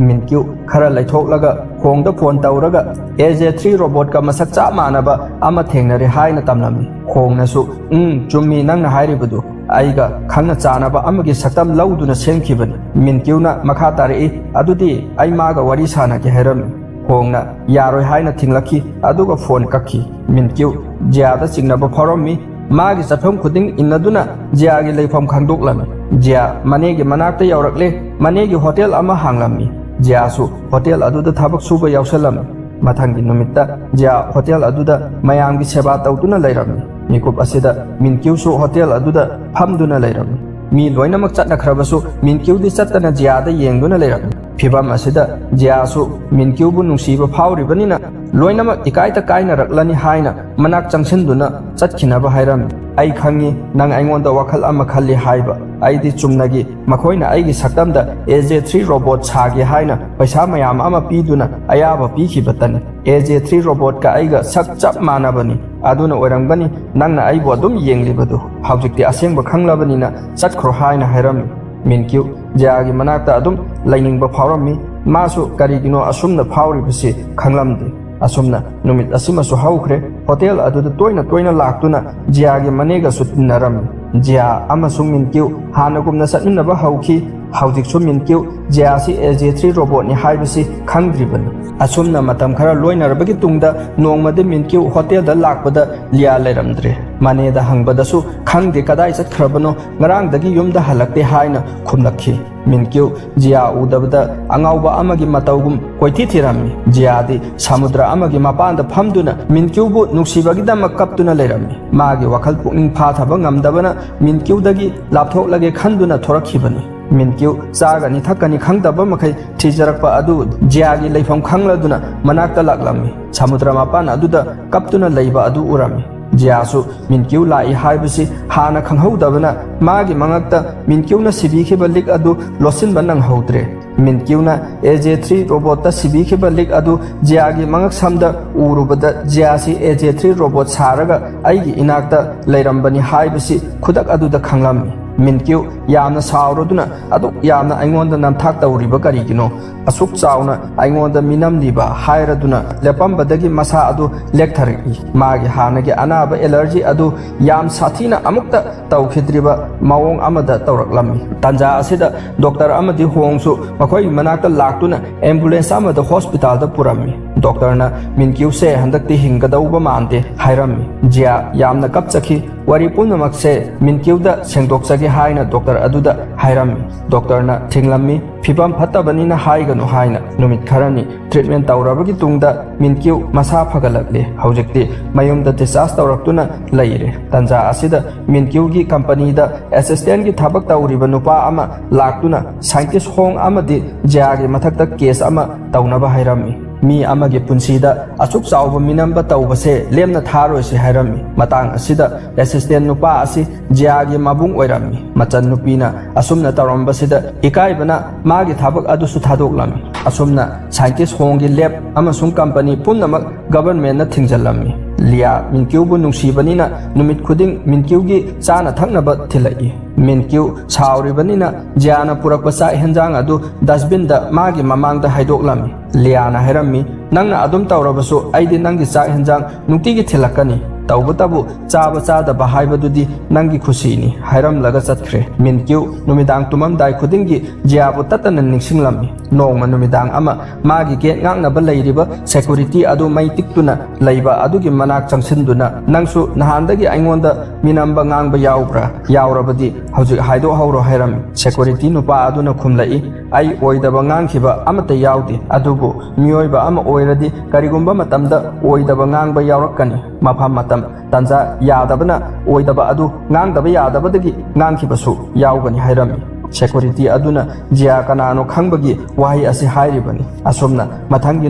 ꯃꯤꯟꯀ꯭ꯌꯨ ꯈꯔ ꯂꯩꯊꯣꯛꯂꯒ ꯍꯣꯡꯗ ꯐꯣꯟ ꯇꯧꯔꯒ "ꯑꯦ ꯖꯦ ꯊ꯭ꯔꯤ ꯔꯣꯕꯣꯠꯀ ꯃꯁꯛ ꯆꯞ ꯃꯥꯟꯅꯕ ꯑꯃ ꯊꯦꯡꯅꯔꯦ" ꯍꯥꯏꯅ ꯇꯝꯂꯝꯃꯤ꯫ ꯍꯣꯡꯅꯁꯨ "ꯎꯝ, ꯆꯨꯝꯃꯤ ꯅꯪꯅ ꯍꯥꯏꯔꯤꯕꯗꯨ, ꯑꯩꯒ ꯈꯪꯅ ꯆꯥꯟꯅꯕ ꯑꯃꯒꯤ ꯁꯛꯇꯝ ꯂꯧꯗꯨꯅ ꯁꯦꯝꯈꯤꯕꯅꯤ"꯫ ꯃꯤꯟꯀ꯭ꯌꯨꯅ ꯃꯈꯥ ꯇꯥꯔꯛꯏ, "ꯑꯗꯨꯗꯤ ꯑꯩ ꯃꯥꯒ ꯋꯥꯔꯤ ꯁꯥꯟꯅꯒꯦ" ꯍꯥꯏꯔꯝꯃꯤ꯫ ꯍꯣꯡꯅ ꯌꯥꯔꯣꯏ ꯍꯥꯏꯅ ꯊꯤꯡꯂꯛꯈꯤ, ꯑꯗꯨꯒ ꯐꯣꯟ ꯀꯛꯈꯤ꯫ ꯃꯤꯟꯀ꯭ꯌꯨ ꯖꯤꯌꯥꯗ ꯆꯤꯡꯅꯕ ꯐꯥꯎꯔꯝꯃꯤ꯫ ꯃꯥꯒꯤ ꯆꯠꯐꯝ ꯈꯨꯗꯤꯡ ꯏꯟꯅꯗꯨꯅ ꯖꯤꯌꯥꯒꯤ ꯂꯩꯐꯝ ꯈꯪꯗꯣꯛꯂꯝꯃꯤ꯫ ꯖꯤꯌꯥ ꯃꯅꯦꯒꯤ ꯃꯅꯥꯛꯇ ꯌꯧꯔꯛꯂꯦ꯫ ꯃꯅꯦꯒꯤ ꯍꯣꯇꯦꯜ ꯑꯃ ꯍꯥꯡꯂꯝꯃꯤ꯫ ꯖꯤꯌꯥꯁꯨ ꯍꯣꯇꯦꯜ ꯑꯗꯨꯗ ꯊꯕꯛ ꯁꯨꯕ ꯌꯥꯎꯁꯜꯂꯝꯃꯤ꯫ ꯃꯊꯪꯒꯤ ꯅꯨꯃꯤꯠꯇ ꯖꯤꯌꯥ ꯍꯣꯇꯦꯜ ꯑꯗꯨꯗ ꯃꯌꯥꯝꯒꯤ ꯁꯦꯕꯥ ꯇꯧꯗꯨꯅ ꯂꯩꯔꯝꯃꯤ꯫ ꯃꯤꯀꯨꯞ ꯑꯁꯤꯗ ꯃꯤꯟꯀ꯭ꯌꯨꯁꯨ ꯍꯣꯇꯦꯜ ꯑꯗꯨꯗ ꯐꯝꯗꯨꯅ ꯂꯩꯔꯝꯃꯤ꯫ ꯃꯤ ꯂꯣꯏꯅꯃꯛ ꯆꯠꯅꯈ꯭ꯔꯕꯁꯨ ꯃꯤꯟꯀ꯭ꯌꯨꯗꯤ ꯆꯠꯇꯅ ꯖꯤꯌꯥꯗ ꯌꯦꯡꯗꯨꯅ ꯂꯩꯔꯝꯃꯤ꯫ ꯐꯤꯚꯝ ꯑꯁꯤꯗ ꯖꯤꯌꯥꯁꯨ ꯃꯤꯟꯀ꯭ꯌꯨꯕꯨ ꯅꯨꯡꯁꯤꯕ ꯐꯥꯎꯔꯤꯕꯅꯤꯅ ꯂꯣꯏꯅꯃꯛ ꯏꯀꯥꯏꯇ ꯀꯥꯏꯅꯔꯛꯂꯅꯤ ꯍꯥꯏꯅ ꯃꯅꯥꯛ ꯆꯪꯁꯤꯟꯗꯨꯅ ꯆꯠꯈꯤꯅꯕ ꯍꯥꯏꯔꯝꯃꯤ꯫ "ꯑꯩ ꯈꯪꯉꯤ ꯅꯪ ꯑꯩꯉꯣꯟꯗ ꯋꯥꯈꯜ ꯑꯃ ꯈꯜꯂꯤ ꯍꯥꯏꯕ꯫ ꯑꯩꯗꯤ ꯆꯨꯝꯅꯒꯤ ꯃꯈꯣꯏꯅ ꯑꯩꯒꯤ ꯁꯛꯇꯝꯗ ꯑꯦ ꯖꯦ ꯊ꯭ꯔꯤ ꯔꯣꯕꯣꯠ ꯁꯥꯒꯦ ꯍꯥꯏꯅ ꯄꯩꯁꯥ ꯃꯌꯥꯝ ꯑꯃ ꯄꯤꯗꯨꯅ ꯑꯌꯥꯕ ꯄꯤꯈꯤꯕꯇꯅꯤ꯫ ꯑꯦ ꯖꯦ ꯊ꯭ꯔꯤ ꯔꯣꯕꯣꯠꯀ ꯑꯩꯒ ꯁꯛ ꯆꯞ ꯃꯥꯟꯅꯕꯅꯤ꯫ ꯑꯗꯨꯅ ꯑꯣꯏꯔꯝꯒꯅꯤ ꯅꯪꯅ ꯑꯩꯕꯨ ꯑꯗꯨꯝ ꯌꯦꯡꯂꯤꯕꯗꯨ꯫ ꯍꯧꯖꯤꯛꯇꯤ ꯑꯁꯦꯡꯕ ꯈꯪꯂꯕꯅꯤꯅ ꯆꯠꯈ꯭ꯔꯣ" ꯍꯥꯏꯅ ꯍꯥꯏꯔꯝꯃꯤ꯫ ꯃꯤꯟꯀ꯭ꯌꯨ ꯖꯤꯌꯥꯒꯤ ꯃꯅꯥꯛꯇ ꯑꯗꯨꯝ ꯂꯩꯅꯤꯡꯕ ꯐꯥꯎꯔꯝꯃꯤ꯫ ꯃꯥꯁꯨ ꯀꯔꯤꯒꯤꯅꯣ ꯑꯁꯨꯝꯅ ꯐꯥꯎꯔꯤꯕꯁꯤ ꯈꯪꯂꯝꯗꯦ꯫ ꯑꯁꯨꯝꯅ ꯅꯨꯃꯤꯠ ꯑꯁꯤꯃꯁꯨ ꯍꯧꯈ꯭ꯔꯦ꯫ ꯍꯣꯇꯦꯜ ꯑꯗꯨꯗ ꯇꯣꯏꯅ ꯇꯣꯏꯅ ꯂꯥꯛꯇꯨꯅ ꯖꯤꯌꯥꯒꯤ ꯃꯅꯦꯒꯁꯨ ꯇꯤꯟꯅꯔꯝꯃꯤ꯫ ꯖꯤꯌꯥ ꯑꯃꯁꯨꯡ ꯃꯤꯟꯀ꯭ꯌꯨ ꯍꯥꯟꯅꯒꯨꯝꯅ ꯆꯠꯃꯤꯟꯅꯕ ꯍꯧꯈꯤ꯫ ꯍꯧꯖꯤꯛꯁꯨ ꯃꯤꯟꯀ꯭ꯌꯨ ꯖꯤꯌꯥꯁꯤ ꯑꯦ ꯖꯦ ꯊ꯭ꯔꯤ ꯔꯣꯕꯣꯠꯅꯤ ꯍꯥꯏꯕꯁꯤ ꯈꯪꯗ꯭ꯔꯤꯕꯅꯤ꯫ ꯑꯁꯨꯝꯅ ꯃꯇꯝ ꯈꯔ ꯂꯣꯏꯅꯔꯕꯒꯤ ꯇꯨꯡꯗ ꯅꯣꯡꯃꯗꯤ ꯃꯤꯟꯀ꯭ꯌꯨ ꯍꯣꯇꯦꯜꯗ ꯂꯥꯛꯄꯗ ꯂꯤꯌꯥ ꯂꯩꯔꯝꯗ꯭ꯔꯦ꯫ ꯃꯅꯦꯗ ꯍꯪꯕꯗꯁꯨ "ꯈꯪꯗꯦ ꯀꯗꯥꯏ ꯆꯠꯈ꯭ꯔꯕꯅꯣ, ꯉꯔꯥꯡꯗꯒꯤ ꯌꯨꯝꯗ ꯍꯜꯂꯛꯇꯦ" ꯍꯥꯏꯅ ꯈꯨꯝꯂꯛꯈꯤ꯫ ꯃꯤꯟꯀ꯭ꯌꯨ ꯖꯤꯌꯥ ꯎꯗꯕꯗ ꯑꯉꯥꯎꯕ ꯑꯃꯒꯤ ꯃꯇꯧꯒꯨꯝ ꯀꯣꯏꯊꯤ ꯊꯤꯔꯝꯃꯤ꯫ ꯖꯤꯌꯥꯗꯤ ꯁꯃꯨꯗ꯭ꯔ ꯑꯃꯒꯤ ꯃꯄꯥꯟꯗ ꯐꯝꯗꯨꯅ ꯃꯤꯟꯀ꯭ꯌꯨꯕꯨ ꯅꯨꯡꯁꯤꯕꯒꯤꯗꯃꯛ ꯀꯞꯇꯨꯅ ꯂꯩꯔꯝꯃꯤ꯫ ꯃꯥꯒꯤ ꯋꯥꯈꯜ ꯄꯨꯛꯅꯤꯡ ꯐꯥꯊꯕ ꯉꯝꯗꯕꯅ ꯃꯤꯟꯀ꯭ꯌꯨꯗꯒꯤ ꯂꯥꯞꯊꯣꯛꯂꯒꯦ ꯈꯟꯗꯨꯅ ꯊꯣꯔꯛꯈꯤꯕꯅꯤ꯫ ꯃꯤꯟꯀ꯭ꯌꯨ ꯆꯥꯒꯅꯤ ꯊꯛꯀꯅꯤ ꯈꯪꯗꯕ ꯃꯈꯩ ꯊꯤꯖꯔꯛꯄ ꯑꯗꯨ ꯖꯤꯌꯥꯒꯤ ꯂꯩꯐꯝ ꯈꯪꯂꯗꯨꯅ ꯃꯅꯥꯛꯇ ꯂꯥꯛꯂꯝꯃꯤ꯫ ꯁꯃꯨꯗ꯭ꯔ ꯃꯄꯥꯟ ꯑꯗꯨꯗ ꯀꯞꯇꯨꯅ ꯂꯩꯕ ꯑꯗꯨ ꯎꯔꯝꯃꯤ꯫ ꯖꯤꯌꯥꯁꯨ ꯃꯤꯟꯀ꯭ꯌꯨ ꯂꯥꯛꯏ ꯍꯥꯏꯕꯁꯤ ꯍꯥꯟꯅ ꯈꯪꯍꯧꯗꯕꯅ ꯃꯥꯒꯤ ꯃꯉꯛꯇ ꯃꯤꯟꯀ꯭ꯌꯨꯅ ꯁꯤꯕꯤꯈꯤꯕ ꯂꯤꯛ ꯑꯗꯨ ꯂꯣꯠꯁꯤꯟꯕ ꯅꯪꯍꯧꯗ꯭ꯔꯦ꯫ ꯃꯤꯟꯀ꯭ꯌꯨꯅ ꯑꯦ ꯖꯦ ꯊ꯭ꯔꯤ ꯔꯣꯕꯣꯠꯇ ꯁꯤꯕꯤꯈꯤꯕ ꯂꯤꯛ ꯑꯗꯨ ꯖꯤꯌꯥꯒꯤ ꯃꯉꯛ ꯁꯝꯗ ꯎꯔꯨꯕꯗ ꯖꯤꯌꯥꯁꯤ ꯑꯦ ꯖꯦ ꯊ꯭ꯔꯤ ꯔꯣꯕꯣꯠ ꯁꯥꯔꯒ ꯑꯩꯒꯤ ꯏꯅꯥꯛꯇ ꯂꯩꯔꯝꯕꯅꯤ ꯍꯥꯏꯕꯁꯤ ꯈꯨꯗꯛ ꯑꯗꯨꯗ ꯈꯪꯂꯝꯃꯤ꯫ ꯃꯤꯟꯀ꯭ꯌꯨ ꯌꯥꯝꯅ ꯁꯥꯎꯔꯗꯨꯅ ꯑꯗꯨꯛ ꯌꯥꯝꯅ ꯑꯩꯉꯣꯟꯗ ꯅꯝꯊꯥꯛ ꯇꯧꯔꯤꯕ ꯀꯔꯤꯒꯤꯅꯣ? ꯑꯁꯨꯛ ꯆꯥꯎꯅ ꯑꯩꯉꯣꯟꯗ ꯃꯤꯅꯝꯂꯤꯕ ꯍꯥꯏꯔꯗꯨꯅ ꯂꯦꯞꯄꯝꯕꯗꯒꯤ ꯃꯁꯥ ꯑꯗꯨ ꯂꯦꯛꯊꯔꯛꯏ꯫ ꯃꯥꯒꯤ ꯍꯥꯟꯅꯒꯤ ꯑꯅꯥꯕ ꯑꯦꯂꯔꯖꯤ ꯑꯗꯨ ꯌꯥꯝ ꯁꯥꯊꯤꯅ ꯑꯃꯨꯛꯇ ꯇꯧꯈꯤꯗ꯭ꯔꯤꯕ ꯃꯑꯣꯡ ꯑꯃꯗ ꯇꯧꯔꯛꯂꯝꯃꯤ꯫ ꯇꯥꯟꯖꯥ ꯑꯁꯤꯗ ꯗꯣꯛꯇꯔ ꯑꯃꯗꯤ ꯍꯣꯡꯁꯨ ꯃꯈꯣꯏꯒꯤ ꯃꯅꯥꯛꯇ ꯂꯥꯛꯇꯨꯅ ꯑꯦꯝꯕꯨꯂꯦꯟꯁ ꯑꯃꯗ ꯍꯣꯁꯄꯤꯇꯥꯜꯗ ꯄꯨꯔꯝꯃꯤ꯫ ꯗꯣꯛꯇꯔꯅ ꯃꯤꯟꯀ꯭ꯌꯨꯁꯦ ꯍꯟꯗꯛꯇꯤ ꯍꯤꯡꯒꯗꯧꯕ ꯃꯥꯟꯗꯦ ꯍꯥꯏꯔꯝꯃꯤ꯫ ꯖꯤꯌꯥ ꯌꯥꯝꯅ ꯀꯞꯆꯈꯤ꯫ ꯋꯥꯔꯤ ꯄꯨꯝꯅꯃꯛꯁꯦ ꯃꯤꯟꯀ꯭ꯌꯨꯗ ꯁꯦꯡꯗꯣꯛꯆꯒꯦ ꯍꯥꯏꯅ ꯗꯣꯛꯇꯔ ꯑꯗꯨꯗ ꯍꯥꯏꯔꯝꯃꯤ꯫ ꯗꯣꯛꯇꯔꯅ ꯊꯤꯡꯂꯝꯃꯤ꯫ ꯐꯤꯕꯝ ꯐꯠꯇꯕꯅꯤꯅ ꯍꯥꯏꯒꯅꯨ ꯍꯥꯏꯅ꯫ ꯅꯨꯃꯤꯠ ꯈꯔꯅꯤ ꯇ꯭ꯔꯤꯠꯃꯦꯟ ꯇꯧꯔꯕꯒꯤ ꯇꯨꯡꯗ ꯃꯤꯟꯀ꯭ꯌꯨ ꯃꯁꯥ ꯐꯒꯠꯂꯛꯂꯦ꯫ ꯍꯧꯖꯤꯛꯇꯤ ꯃꯌꯨꯝꯗ ꯗꯤꯁꯆꯥꯔꯖ ꯇꯧꯔꯛꯇꯨꯅ ꯂꯩꯔꯦ꯫ ꯇꯥꯟꯖꯥ ꯑꯁꯤꯗ ꯃꯤꯟꯀ꯭ꯌꯨꯒꯤ ꯀꯝꯄꯅꯤꯗ ꯑꯦꯁꯤꯁꯇꯦꯟꯒꯤ ꯊꯕꯛ ꯇꯧꯔꯤꯕ ꯅꯨꯄꯥ ꯑꯃ ꯂꯥꯛꯇꯨꯅ ꯁꯥꯏꯟꯇꯤꯁ ꯍꯣꯡ ꯑꯃꯗꯤ ꯖꯤꯌꯥꯒꯤ ꯃꯊꯛꯇ ꯀꯦꯁ ꯑꯃ ꯇꯧꯅꯕ ꯍꯥꯏꯔꯝꯃꯤ꯫ ꯃꯤ ꯑꯃꯒꯤ ꯄꯨꯟꯁꯤꯗ ꯑꯁꯨꯛ ꯆꯥꯎꯕ ꯃꯤꯅꯝꯕ ꯇꯧꯕꯁꯦ ꯂꯦꯝꯅ ꯊꯥꯔꯣꯏꯁꯤ ꯍꯥꯏꯔꯝꯃꯤ꯫ ꯃꯇꯥꯡ ꯑꯁꯤꯗ ꯑꯦꯁꯤꯁꯇꯦꯟ ꯅꯨꯄꯥ ꯑꯁꯤ ꯖꯤꯌꯥꯒꯤ ꯃꯕꯨꯡ ꯑꯣꯏꯔꯝꯃꯤ꯫ ꯃꯆꯟꯅꯨꯄꯤꯅ ꯑꯁꯨꯝꯅ ꯇꯧꯔꯝꯕꯁꯤꯗ ꯏꯀꯥꯏꯕꯅ ꯃꯥꯒꯤ ꯊꯕꯛ ꯑꯗꯨꯁꯨ ꯊꯥꯗꯣꯛꯂꯝꯃꯤ꯫ ꯑꯁꯨꯝꯅ ꯁꯥꯏꯟꯇꯤꯁ ꯍꯣꯡꯒꯤ ꯂꯦꯕ ꯑꯃꯁꯨꯡ ꯀꯝꯄꯅꯤ ꯄꯨꯝꯅꯃꯛ ꯒꯕꯔꯟꯃꯦꯟꯅ ꯊꯤꯡꯖꯤꯜꯂꯝꯃꯤ꯫ ꯂꯤꯌꯥ ꯃꯤꯟꯀ꯭ꯌꯨꯕꯨ ꯅꯨꯡꯁꯤꯕꯅꯤꯅ ꯅꯨꯃꯤꯠ ꯈꯨꯗꯤꯡ ꯃꯤꯟꯀ꯭ꯌꯨꯒꯤ ꯆꯥꯅ ꯊꯛꯅꯕ ꯊꯤꯜꯂꯛꯏ꯫ ꯃꯤꯟꯀ꯭ꯌꯨ ꯁꯥꯎꯔꯤꯕꯅꯤꯅ ꯖꯤꯌꯥꯅ ꯄꯨꯔꯛꯄ ꯆꯥꯛ ꯍꯦꯟꯖꯥꯡ ꯑꯗꯨ ꯗꯁꯕꯤꯟꯗ ꯃꯥꯒꯤ ꯃꯃꯥꯡꯗ ꯍꯩꯗꯣꯛꯂꯝꯃꯤ꯫ ꯂꯤꯌꯥꯅ ꯍꯥꯏꯔꯝꯃꯤ, "ꯅꯪꯅ ꯑꯗꯨꯝ ꯇꯧꯔꯕꯁꯨ ꯑꯩꯗꯤ ꯅꯪꯒꯤ ꯆꯥꯛ ꯍꯦꯟꯖꯥꯡ ꯅꯨꯡꯇꯤꯒꯤ ꯊꯤꯜꯂꯛꯀꯅꯤ꯫ ꯇꯧꯕꯇꯕꯨ ꯆꯥꯕ ꯆꯥꯗꯕ ꯍꯥꯏꯕꯗꯨꯗꯤ ꯅꯪꯒꯤ ꯈꯨꯁꯤꯅꯤ," ꯍꯥꯏꯔꯝꯂꯒ ꯆꯠꯈ꯭ꯔꯦ꯫ ꯃꯤꯟꯀ꯭ꯌꯨ ꯅꯨꯃꯤꯗꯥꯡ ꯇꯨꯝꯃꯝꯗꯥꯏ ꯈꯨꯗꯤꯡꯒꯤ ꯖꯤꯌꯥꯕꯨ ꯇꯠꯇꯅ ꯅꯤꯡꯁꯤꯡꯂꯝꯃꯤ꯫ ꯅꯣꯡꯃ ꯅꯨꯃꯤꯗꯥꯡ ꯑꯃ ꯃꯥꯒꯤ ꯒꯦꯠ ꯉꯥꯛꯅꯕ ꯂꯩꯔꯤꯕ ꯁꯦꯀꯨꯔꯤꯇꯤ ꯑꯗꯨ ꯃꯩ ꯇꯤꯛꯇꯨꯅ ꯂꯩꯕ ꯑꯗꯨꯒꯤ ꯃꯅꯥꯛ ꯆꯪꯁꯤꯟꯗꯨꯅ, "ꯅꯪꯁꯨ ꯅꯍꯥꯟꯗꯒꯤ ꯑꯩꯉꯣꯟꯗ ꯃꯤꯅꯝꯕ ꯉꯥꯡꯕ ꯌꯥꯎꯕ꯭ꯔꯥ? ꯌꯥꯎꯔꯕꯗꯤ ꯍꯧꯖꯤꯛ ꯍꯥꯏꯗꯣꯛꯍꯧꯔꯣ," ꯍꯥꯏꯔꯝꯃꯤ꯫ ꯁꯦꯀꯨꯔꯤꯇꯤ ꯅꯨꯄꯥ ꯑꯗꯨꯅ ꯈꯨꯝꯂꯛꯏ, "ꯑꯩ ꯑꯣꯏꯗꯕ ꯉꯥꯡꯈꯤꯕ ꯑꯃꯠꯇ ꯌꯥꯎꯗꯦ, ꯑꯗꯨꯕꯨ ꯃꯤꯑꯣꯏꯕ ꯑꯃ ꯑꯣꯏꯔꯗꯤ ꯀꯔꯤꯒꯨꯝꯕ ꯃꯇꯝꯗ ꯑꯣꯏꯗꯕ ꯉꯥꯡꯕ ꯌꯥꯎꯔꯛꯀꯅꯤ꯫ ꯃꯐꯝ ꯃꯇꯝ ꯇꯥꯟꯖꯥ ꯌꯥꯗꯕꯅ ꯑꯣꯏꯗꯕ ꯑꯗꯨ ꯉꯥꯡꯗꯕ ꯌꯥꯗꯕꯗꯒꯤ ꯉꯥꯡꯈꯤꯕꯁꯨ ꯌꯥꯎꯒꯅꯤ," ꯍꯥꯏꯔꯝꯃꯤ꯫ ꯁꯦꯀ꯭ꯌꯨꯔꯤꯇꯤ ꯑꯗꯨꯅ ꯖꯤꯌꯥ ꯀꯅꯥꯅꯣ ꯈꯪꯕꯒꯤ ꯋꯥꯍꯩ ꯑꯁꯤ ꯍꯥꯏꯔꯤꯕꯅꯤ꯫ ꯑꯁꯨꯝꯅ ꯃꯊꯪꯒꯤ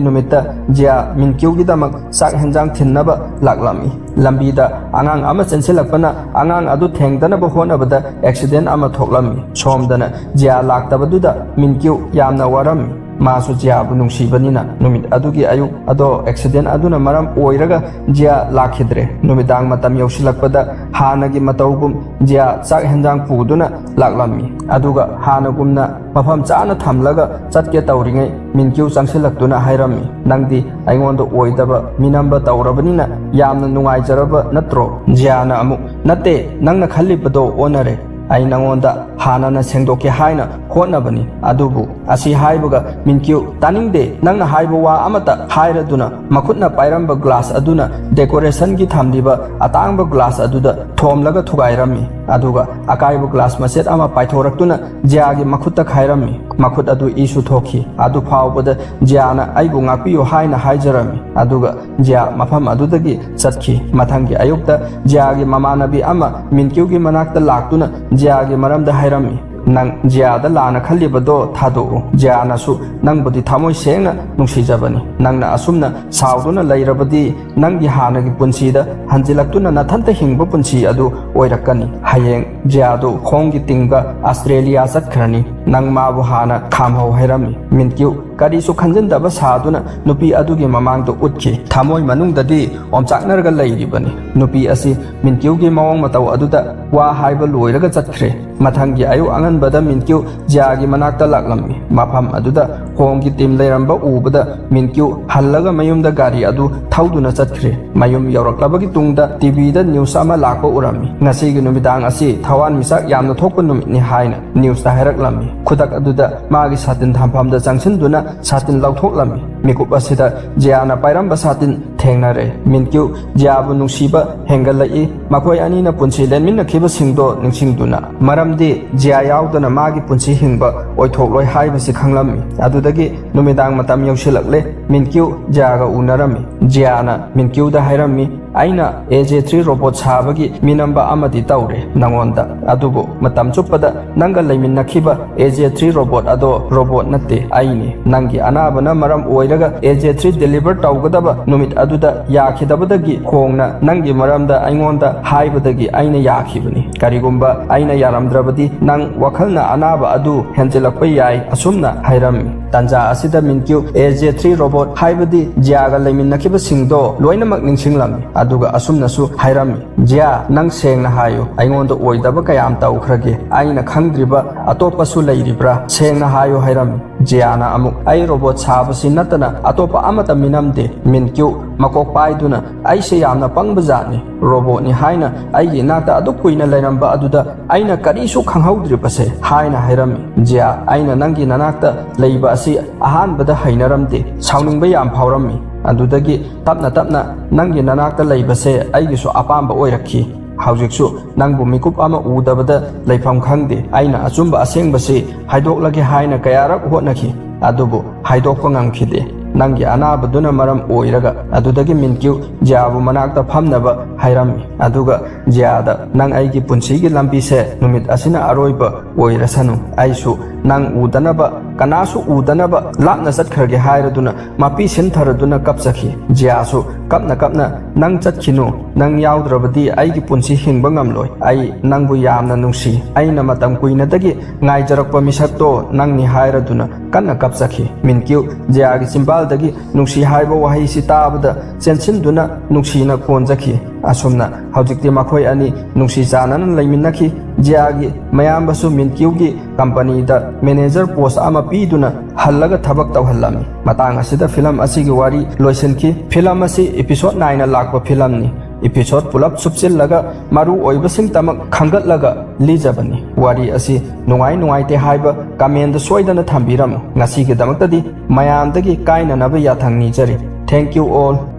ꯅꯨꯃꯤꯠꯇ ꯖꯤꯌꯥ ꯃꯤꯟꯀ꯭ꯌꯨꯒꯤꯗꯃꯛ ꯆꯥꯛ ꯍꯦꯟꯖꯥꯡ ꯊꯤꯟꯅꯕ ꯂꯥꯛꯂꯝꯃꯤ꯫ ꯂꯝꯕꯤꯗ ꯑꯉꯥꯡ ꯑꯃ ꯆꯦꯟꯁꯤꯜꯂꯛꯄꯅ ꯑꯉꯥꯡ ꯑꯗꯨ ꯊꯦꯡꯗꯅꯕ ꯍꯣꯠꯅꯕꯗ ꯑꯦꯛꯁꯤꯗꯦꯟ ꯑꯃ ꯊꯣꯛꯂꯝꯃꯤ꯫ ꯁꯣꯝꯗꯅ ꯖꯤꯌꯥ ꯂꯥꯛꯇꯕꯗꯨꯗ ꯃꯤꯟꯀ꯭ꯌꯨ ꯌꯥꯝꯅ ꯋꯥꯔꯝꯃꯤ꯫ ꯃꯥꯁꯨ ꯖꯤꯌꯥꯕꯨ ꯅꯨꯡꯁꯤꯕꯅꯤꯅ꯫ ꯅꯨꯃꯤꯠ ꯑꯗꯨꯒꯤ ꯑꯌꯨꯛ ꯑꯗꯣ ꯑꯦꯛꯁꯤꯗꯦꯟ ꯑꯗꯨꯅ ꯃꯔꯝ ꯑꯣꯏꯔꯒ ꯖꯤꯌꯥ ꯂꯥꯛꯈꯤꯗ꯭ꯔꯦ꯫ ꯅꯨꯃꯤꯗꯥꯡ ꯃꯇꯝ ꯌꯧꯁꯤꯜꯂꯛꯄꯗ ꯍꯥꯟꯅꯒꯤ ꯃꯇꯧꯒꯨꯝ ꯖꯤꯌꯥ ꯆꯥꯛ ꯍꯦꯟꯖꯥꯡ ꯄꯨꯗꯨꯅ ꯂꯥꯛꯂꯝꯃꯤ꯫ ꯑꯗꯨꯒ ꯍꯥꯟꯅꯒꯨꯝꯅ ꯃꯐꯝ ꯆꯥꯅ ꯊꯝꯂꯒ ꯆꯠꯀꯦ ꯇꯧꯔꯤꯉꯩ ꯃꯤꯟꯀ꯭ꯌꯨ ꯆꯪꯁꯤꯜꯂꯛꯇꯨꯅ ꯍꯥꯏꯔꯝꯃꯤ, "ꯅꯪꯗꯤ ꯑꯩꯉꯣꯟꯗ ꯑꯣꯏꯗꯕ ꯃꯤꯅꯝꯕ ꯇꯧꯔꯕꯅꯤꯅ ꯌꯥꯝꯅ ꯅꯨꯡꯉꯥꯏꯖꯔꯕ ꯅꯠꯇ꯭ꯔꯣ?" ꯖꯤꯌꯥꯅ ꯑꯃꯨꯛ, "ꯅꯠꯇꯦ, ꯅꯪꯅ ꯈꯜꯂꯤꯕꯗꯣ ꯑꯣꯟꯅꯔꯦ꯫ ꯑꯩ ꯅꯪꯉꯣꯟꯗ ꯍꯥꯟꯅꯅ ꯁꯦꯡꯗꯣꯛꯀꯦ ꯍꯥꯏꯅ ꯍꯣꯠꯅꯕꯅꯤ꯫ ꯑꯗꯨꯕꯨ" ꯑꯁꯤ ꯍꯥꯏꯕꯒ ꯃꯤꯟꯀ꯭ꯌꯨ, "ꯇꯥꯅꯤꯡꯗꯦ, ꯅꯪꯅ ꯍꯥꯏꯕ ꯋꯥ ꯑꯃꯠꯇ ꯍꯥꯏꯔꯗꯨꯅ" ꯃꯈꯨꯠꯅ ꯄꯥꯏꯔꯝꯕ ꯒ꯭ꯂꯥꯁ ꯑꯗꯨꯅ ꯗꯦꯀꯣꯔꯦꯁꯟꯒꯤ ꯊꯝꯂꯤꯕ ꯑꯇꯥꯡꯕ ꯒ꯭ꯂꯥꯁ ꯑꯗꯨꯗ ꯊꯣꯝꯂꯒ ꯊꯨꯒꯥꯏꯔꯝꯃꯤ꯫ ꯑꯗꯨꯒ ꯑꯀꯥꯏꯕ ꯒ꯭ꯂꯥꯁ ꯃꯆꯦꯠ ꯑꯃ ꯄꯥꯏꯊꯣꯔꯛꯇꯨꯅ ꯖꯤꯌꯥꯒꯤ ꯃꯈꯨꯠꯇ ꯈꯥꯏꯔꯝꯃꯤ꯫ ꯃꯈꯨꯠ ꯑꯗꯨ ꯏꯁꯨ ꯊꯣꯛꯈꯤ꯫ ꯑꯗꯨ ꯐꯥꯎꯕꯗ ꯖꯤꯌꯥꯅ "ꯑꯩꯕꯨ ꯉꯥꯛꯄꯤꯌꯨ" ꯍꯥꯏꯅ ꯍꯥꯏꯖꯔꯝꯃꯤ꯫ ꯑꯗꯨꯒ ꯖꯤꯌꯥ ꯃꯐꯝ ꯑꯗꯨꯗꯒꯤ ꯆꯠꯈꯤ꯫ ꯃꯊꯪꯒꯤ ꯑꯌꯨꯛꯇ ꯖꯤꯌꯥꯒꯤ ꯃꯃꯥꯟꯅꯕꯤ ꯑꯃ ꯃꯤꯟꯀ꯭ꯌꯨꯒꯤ ꯃꯅꯥꯛꯇ ꯂꯥꯛꯇꯨꯅ ꯖꯤꯌꯥꯒꯤ ꯃꯔꯝꯗ ꯍꯥꯏꯔꯝꯃꯤ, "ꯅꯪ ꯖꯤꯌꯥꯗ ꯂꯥꯟꯅ ꯈꯜꯂꯤꯕꯗꯣ ꯊꯥꯗꯣꯛꯎ꯫ ꯖꯤꯌꯥꯅꯁꯨ ꯅꯪꯕꯨꯗꯤ ꯊꯃꯣꯏ ꯁꯦꯡꯅ ꯅꯨꯡꯁꯤꯖꯕꯅꯤ꯫ ꯅꯪꯅ ꯑꯁꯨꯝꯅ ꯁꯥꯎꯗꯨꯅ ꯂꯩꯔꯕꯗꯤ ꯅꯪꯒꯤ ꯍꯥꯟꯅꯒꯤ ꯄꯨꯟꯁꯤꯗ ꯍꯟꯖꯤꯜꯂꯛꯇꯨꯅ ꯅꯊꯟꯇ ꯍꯤꯡꯕ ꯄꯨꯟꯁꯤ ꯑꯗꯨ ꯑꯣꯏꯔꯛꯀꯅꯤ꯫ ꯍꯌꯦꯡ ꯖꯤꯌꯥꯗꯨ ꯈꯣꯡꯒꯤ ꯇꯤꯡꯒ ꯑꯁꯇ꯭ꯔꯦꯂꯤꯌꯥ ꯆꯠꯈ꯭ꯔꯅꯤ꯫ ꯅꯪ ꯃꯥꯕꯨ ꯍꯥꯟꯅ ꯈꯥꯝꯍꯧ" ꯍꯥꯏꯔꯝꯃꯤ꯫ ꯃꯤꯟꯀ꯭ꯌꯨ ꯀꯔꯤꯁꯨ ꯈꯟꯖꯤꯟꯗꯕ ꯁꯥꯗꯨꯅ ꯅꯨꯄꯤ ꯑꯗꯨꯒꯤ ꯃꯃꯥꯡꯗ ꯎꯠꯈꯤ꯫ ꯊꯃꯣꯏ ꯃꯅꯨꯡꯗꯗꯤ ꯑꯣꯝꯆꯥꯛꯅꯔꯒ ꯂꯩꯔꯤꯕꯅꯤ꯫ ꯅꯨꯄꯤ ꯑꯁꯤ ꯃꯤꯟꯀ꯭ꯌꯨꯒꯤ ꯃꯑꯣꯡ ꯃꯇꯧ ꯑꯗꯨꯗ ꯋꯥ ꯍꯥꯏꯕ ꯂꯣꯏꯔꯒ ꯆꯠꯈ꯭ꯔꯦ꯫ ꯃꯊꯪꯒꯤ ꯑꯌꯨꯛ ꯑꯉꯟꯕꯗ ꯃꯤꯟꯀ꯭ꯌꯨ ꯖꯤꯌꯥꯒꯤ ꯃꯅꯥꯛꯇ ꯂꯥꯛꯂꯝꯃꯤ꯫ ꯃꯐꯝ ꯑꯗꯨꯗ ꯍꯣꯡꯒꯤ ꯇꯤꯝ ꯂꯩꯔꯝꯕ ꯎꯕꯗ ꯃꯤꯟꯀ꯭ꯌꯨ ꯍꯜꯂꯒ ꯃꯌꯨꯝꯗ ꯒꯥꯔꯤ ꯑꯗꯨ ꯊꯧꯗꯨꯅ ꯆꯠꯈ꯭ꯔꯦ꯫ ꯃꯌꯨꯝ ꯌꯧꯔꯛꯂꯕꯒꯤ ꯇꯨꯡꯗ ꯇꯤꯚꯤꯗ ꯅ꯭ꯌꯨꯁ ꯑꯃ ꯂꯥꯛꯄ ꯎꯔꯝꯃꯤ꯫ "ꯉꯁꯤꯒꯤ ꯅꯨꯃꯤꯗꯥꯡ ꯑꯁꯤ ꯊꯋꯥꯟꯃꯤꯆꯥꯛ ꯌꯥꯝꯅ ꯊꯣꯛꯄ ꯅꯨꯃꯤꯠꯅꯤ" ꯍꯥꯏꯅ ꯅ꯭ꯌꯨꯁꯇ ꯍꯥꯏꯔꯛꯂꯝꯃꯤ꯫ ꯈꯨꯗꯛ ꯑꯗꯨꯗ ꯃꯥꯒꯤ ꯁꯥꯇꯤꯟ ꯊꯝꯐꯝꯗ ꯆꯪꯁꯤꯟꯗꯨꯅ ꯁꯥꯇꯤꯟ ꯂꯧꯊꯣꯛꯂꯝꯃꯤ꯫ ꯃꯤꯀꯨꯞ ꯑꯁꯤꯗ ꯖꯤꯌꯥꯅ ꯄꯥꯏꯔꯝꯕ ꯁꯥꯇꯤꯟ ꯊꯦꯡꯅꯔꯦ꯫ ꯃꯤꯟꯀ꯭ꯌꯨ ꯖꯤꯌꯥꯕꯨ ꯅꯨꯡꯁꯤꯕ ꯍꯦꯟꯒꯠꯂꯛꯏ꯫ ꯃꯈꯣꯏ ꯑꯅꯤꯅ ꯄꯨꯟꯁꯤ ꯂꯦꯟꯃꯤꯟꯅꯈꯤꯕꯁꯤꯡꯗꯣ ꯅꯤꯡꯁꯤꯡꯗꯨꯅ, ꯃꯔꯝꯗꯤ ꯖꯤꯌꯥ ꯌꯥꯎꯗꯅ ꯃꯥꯒꯤ ꯄꯨꯟꯁꯤ ꯍꯤꯡꯕ ꯑꯣꯏꯊꯣꯛꯂꯣꯏ ꯍꯥꯏꯕꯁꯤ ꯈꯪꯂꯝꯃꯤ꯫ ꯑꯗꯨꯗꯒꯤ ꯅꯨꯃꯤꯗꯥꯡ ꯃꯇꯝ ꯌꯧꯁꯤꯜꯂꯛꯂꯦ꯫ ꯃꯤꯟꯀ꯭ꯌꯨ ꯖꯤꯌꯥꯒ ꯎꯅꯔꯝꯃꯤ꯫ ꯖꯤꯌꯥꯅ ꯃꯤꯟꯀ꯭ꯌꯨꯗ ꯍꯥꯏꯔꯝꯃꯤ, ꯑꯩꯅ ꯑꯦ ꯖꯦ ꯊ꯭ꯔꯤ ꯔꯣꯕꯣꯠ ꯁꯥꯕꯒꯤ ꯃꯤꯅꯝꯕ ꯑꯃꯗꯤ ꯇꯧꯔꯦ ꯅꯉꯣꯟꯗ, ꯑꯗꯨꯕꯨ ꯃꯇꯝ ꯆꯨꯞꯄꯗ ꯅꯪꯒ ꯂꯩꯃꯤꯟꯅꯈꯤꯕ ꯑꯦ ꯖꯦ ꯊ꯭ꯔꯤ ꯔꯣꯕꯣꯠ ꯑꯗꯣ ꯔꯣꯕꯣꯠ ꯅꯠꯇꯦ, ꯑꯩꯅꯤ꯫ ꯅꯪꯒꯤ ꯑꯅꯥꯕꯅ ꯃꯔꯝ ꯑꯣꯏꯔꯒ ꯑꯦ ꯖꯦ ꯊ꯭ꯔꯤ ꯗꯦꯂꯤꯚꯔ ꯇꯧꯒꯗꯕ ꯅꯨꯃꯤꯠ ꯑꯗꯨꯗ ꯌꯥꯈꯤꯗꯕꯗꯒꯤ ꯈꯣꯡꯅ ꯅꯪꯒꯤ ꯃꯔꯝꯗ ꯑꯩꯉꯣꯟꯗ ꯍꯥꯏꯕꯗꯒꯤ ꯑꯩꯅ ꯌꯥꯈꯤꯕꯅꯤ꯫ ꯀꯔꯤꯒꯨꯝꯕ ꯑꯩꯅ ꯌꯥꯔꯝꯗ꯭ꯔꯕꯗꯤ ꯅꯪ ꯋꯥꯈꯜꯅ ꯑꯅꯥꯕ ꯑꯗꯨ ꯍꯦꯟꯖꯤꯜꯂꯛꯄ ꯌꯥꯏ, ꯑꯁꯨꯝꯅ ꯍꯥꯏꯔꯝꯃꯤ꯫ ꯇꯥꯟꯖꯥ ꯑꯁꯤꯗ ꯃꯤꯟꯀ꯭ꯌꯨ ꯑꯦ ꯖꯦ ꯊ꯭ꯔꯤ ꯔꯣꯕꯣꯠ, ꯍꯥꯏꯕꯗꯤ ꯖꯤꯌꯥꯒ ꯂꯩꯃꯤꯟꯅꯈꯤꯕꯁꯤꯡꯗꯣ ꯂꯣꯏꯅꯃꯛ ꯅꯤꯡꯁꯤꯡꯂꯝꯃꯤ, ꯑꯗꯨꯒ ꯑꯁꯨꯝꯅꯁꯨ ꯍꯥꯏꯔꯝꯃꯤ, "ꯖꯤꯌꯥ, ꯅꯪ ꯁꯦꯡꯅ ꯍꯥꯏꯌꯨ, ꯑꯩꯉꯣꯟꯗ ꯑꯣꯏꯗꯕ ꯀꯌꯥꯝ ꯇꯧꯈ꯭ꯔꯒꯦ? ꯑꯩꯅ ꯈꯪꯗ꯭ꯔꯤꯕ ꯑꯇꯣꯞꯄꯁꯨ ꯂꯩꯔꯤꯕ꯭ꯔꯥ? ꯁꯦꯡꯅ ꯍꯥꯏꯌꯨ," ꯍꯥꯏꯔꯝꯃꯤ꯫ ꯖꯤꯌꯥꯅ ꯑꯃꯨꯛ, "ꯑꯩ ꯔꯣꯕꯣꯠ ꯁꯥꯕꯁꯤ ꯅꯠꯇꯅ ꯑꯇꯣꯞꯄ ꯑꯃꯠꯇ ꯃꯤꯅꯝꯗꯦ꯫" ꯃꯤꯟꯀ꯭ꯌꯨ ꯃꯀꯣꯛ ꯄꯥꯏꯗꯨꯅ, "ꯑꯩꯁꯦ ꯌꯥꯝꯅ ꯄꯪꯕ ꯖꯥꯠꯅꯤ꯫ ꯔꯣꯕꯣꯠꯅꯤ ꯍꯥꯏꯅ ꯑꯩꯒꯤ ꯏꯅꯥꯛꯇ ꯑꯗꯨꯛ ꯀꯨꯏꯅ ꯂꯩꯔꯝꯕ ꯑꯗꯨꯗ ꯑꯩꯅ ꯀꯔꯤꯁꯨ ꯈꯪꯍꯧꯗ꯭ꯔꯤꯕꯁꯦ?" ꯍꯥꯏꯅ ꯍꯥꯏꯔꯝꯃꯤ꯫ "ꯖꯤꯌꯥ, ꯑꯩꯅ ꯅꯪꯒꯤ ꯅꯅꯥꯛꯇ ꯂꯩꯕ ꯑꯁꯤ ꯑꯍꯥꯟꯕꯗ ꯍꯩꯅꯔꯝꯗꯦ, ꯁꯥꯎꯅꯤꯡꯕ ꯌꯥꯝ ꯐꯥꯎꯔꯝꯃꯤ꯫ ꯑꯗꯨꯗꯒꯤ ꯇꯞꯅ ꯇꯞꯅ ꯅꯪꯒꯤ ꯅꯅꯥꯛꯇ ꯂꯩꯕꯁꯦ ꯑꯩꯒꯤꯁꯨ ꯑꯄꯥꯝꯕ ꯑꯣꯏꯔꯛꯈꯤ꯫ ꯍꯧꯖꯤꯛꯁꯨ ꯅꯪꯕꯨ ꯃꯤꯀꯨꯞ ꯑꯃ ꯎꯗꯕꯗ ꯂꯩꯐꯝ ꯈꯪꯗꯦ꯫ ꯑꯩꯅ ꯑꯆꯨꯝꯕ ꯑꯁꯦꯡꯕꯁꯤ ꯍꯥꯏꯗꯣꯛꯂꯒꯦ ꯍꯥꯏꯅ ꯀꯌꯥꯔꯛ ꯍꯣꯠꯅꯈꯤ, ꯑꯗꯨꯕꯨ ꯍꯥꯏꯗꯣꯛꯄ ꯉꯝꯈꯤꯗꯦ꯫ ꯅꯪꯒꯤ ꯑꯅꯥꯕꯗꯨꯅ ꯃꯔꯝ ꯑꯣꯏꯔꯒ," ꯑꯗꯨꯗꯒꯤ ꯃꯤꯟꯀ꯭ꯌꯨ ꯖꯤꯌꯥꯕꯨ ꯃꯅꯥꯛꯇ ꯐꯝꯅꯕ ꯍꯥꯏꯔꯝꯃꯤ꯫ ꯑꯗꯨꯒ ꯖꯤꯌꯥꯗ, "ꯅꯪ ꯑꯩꯒꯤ ꯄꯨꯟꯁꯤꯒꯤ ꯂꯝꯕꯤꯁꯦ ꯅꯨꯃꯤꯠ ꯑꯁꯤꯅ ꯑꯔꯣꯏꯕ ꯑꯣꯏꯔꯁꯅꯨ꯫ ꯑꯩꯁꯨ ꯅꯪ ꯎꯗꯅꯕ, ꯀꯅꯥꯁꯨ ꯎꯗꯅꯕ ꯂꯥꯞꯅ ꯆꯠꯈ꯭ꯔꯒꯦ" ꯍꯥꯏꯔꯗꯨꯅ ꯃꯄꯤ ꯁꯤꯟꯊꯔꯗꯨꯅ ꯀꯞꯆꯈꯤ꯫ ꯖꯤꯌꯥꯁꯨ ꯀꯞꯅ ꯀꯞꯅ, "ꯅꯪ ꯆꯠꯈꯤꯅꯨ, ꯅꯪ ꯌꯥꯎꯗ꯭ꯔꯕꯗꯤ ꯑꯩꯒꯤ ꯄꯨꯟꯁꯤ ꯍꯤꯡꯕ ꯉꯝꯂꯣꯏ꯫ ꯑꯩ ꯅꯪꯕꯨ ꯌꯥꯝꯅ ꯅꯨꯡꯁꯤ꯫ ꯑꯩꯅ ꯃꯇꯝ ꯀꯨꯏꯅꯗꯒꯤ ꯉꯥꯏꯖꯔꯛꯄ ꯃꯤꯁꯛꯇꯣ ꯅꯪꯅꯤ" ꯍꯥꯏꯔꯗꯨꯅ ꯀꯟꯅ ꯀꯞꯆꯈꯤ꯫ ꯃꯤꯟꯀ꯭ꯌꯨ ꯖꯤꯌꯥꯒꯤ ꯆꯤꯝꯕꯥꯜꯗꯒꯤ ꯅꯨꯡꯁꯤ ꯍꯥꯏꯕ ꯋꯥꯍꯩꯁꯤ ꯇꯥꯕꯗ ꯆꯦꯟꯁꯤꯟꯗꯨꯅ ꯅꯨꯡꯁꯤꯅ ꯀꯣꯟꯖꯈꯤ꯫ ꯑꯁꯨꯝꯅ ꯍꯧꯖꯤꯛꯇꯤ ꯃꯈꯣꯏ ꯑꯅꯤ ꯅꯨꯡꯁꯤ ꯆꯥꯟꯅꯅ ꯂꯩꯃꯤꯟꯅꯈꯤ꯫ ꯖꯤꯌꯥꯒꯤ ꯃꯌꯥꯝꯕꯁꯨ ꯃꯤꯟꯀ꯭ꯌꯨꯒꯤ ꯀꯝꯄꯅꯤꯗ ꯃꯦꯅꯦꯖꯔ ꯄꯣꯁ ꯑꯃ ꯄꯤꯗꯨꯅ ꯍꯜꯂꯒ ꯊꯕꯛ ꯇꯧꯍꯜꯂꯝꯃꯤ꯫ ꯃꯇꯥꯡ ꯑꯁꯤꯗ ꯐꯤꯂꯝ ꯑꯁꯤꯒꯤ ꯋꯥꯔꯤ ꯂꯣꯏꯁꯤꯟꯈꯤ꯫ ꯐꯤꯂꯝ ꯑꯁꯤ ꯏꯄꯤꯁꯣꯗ ꯅꯥꯏꯟꯅ ꯂꯥꯛꯄ ꯐꯤꯂꯝꯅꯤ꯫ ꯏꯄꯤꯁꯣꯗ ꯄꯨꯂꯞ ꯁꯨꯞꯆꯤꯜꯂꯒ ꯃꯔꯨ ꯑꯣꯏꯕꯁꯤꯡꯇꯃꯛ ꯈꯟꯒꯠꯂꯒ ꯂꯤꯖꯕꯅꯤ꯫ ꯋꯥꯔꯤ ꯑꯁꯤ ꯅꯨꯡꯉꯥꯏ ꯅꯨꯡꯉꯥꯏꯇꯦ ꯍꯥꯏꯕ ꯀꯃꯦꯟꯗ ꯁꯣꯏꯗꯅ ꯊꯝꯕꯤꯔꯝꯃꯨ꯫ ꯉꯁꯤꯒꯤꯗꯃꯛꯇꯗꯤ ꯃꯌꯥꯝꯗꯒꯤ ꯀꯥꯏꯅꯅꯕ ꯌꯥꯊꯪ ꯅꯤꯖꯔꯤ꯫ Thank you all.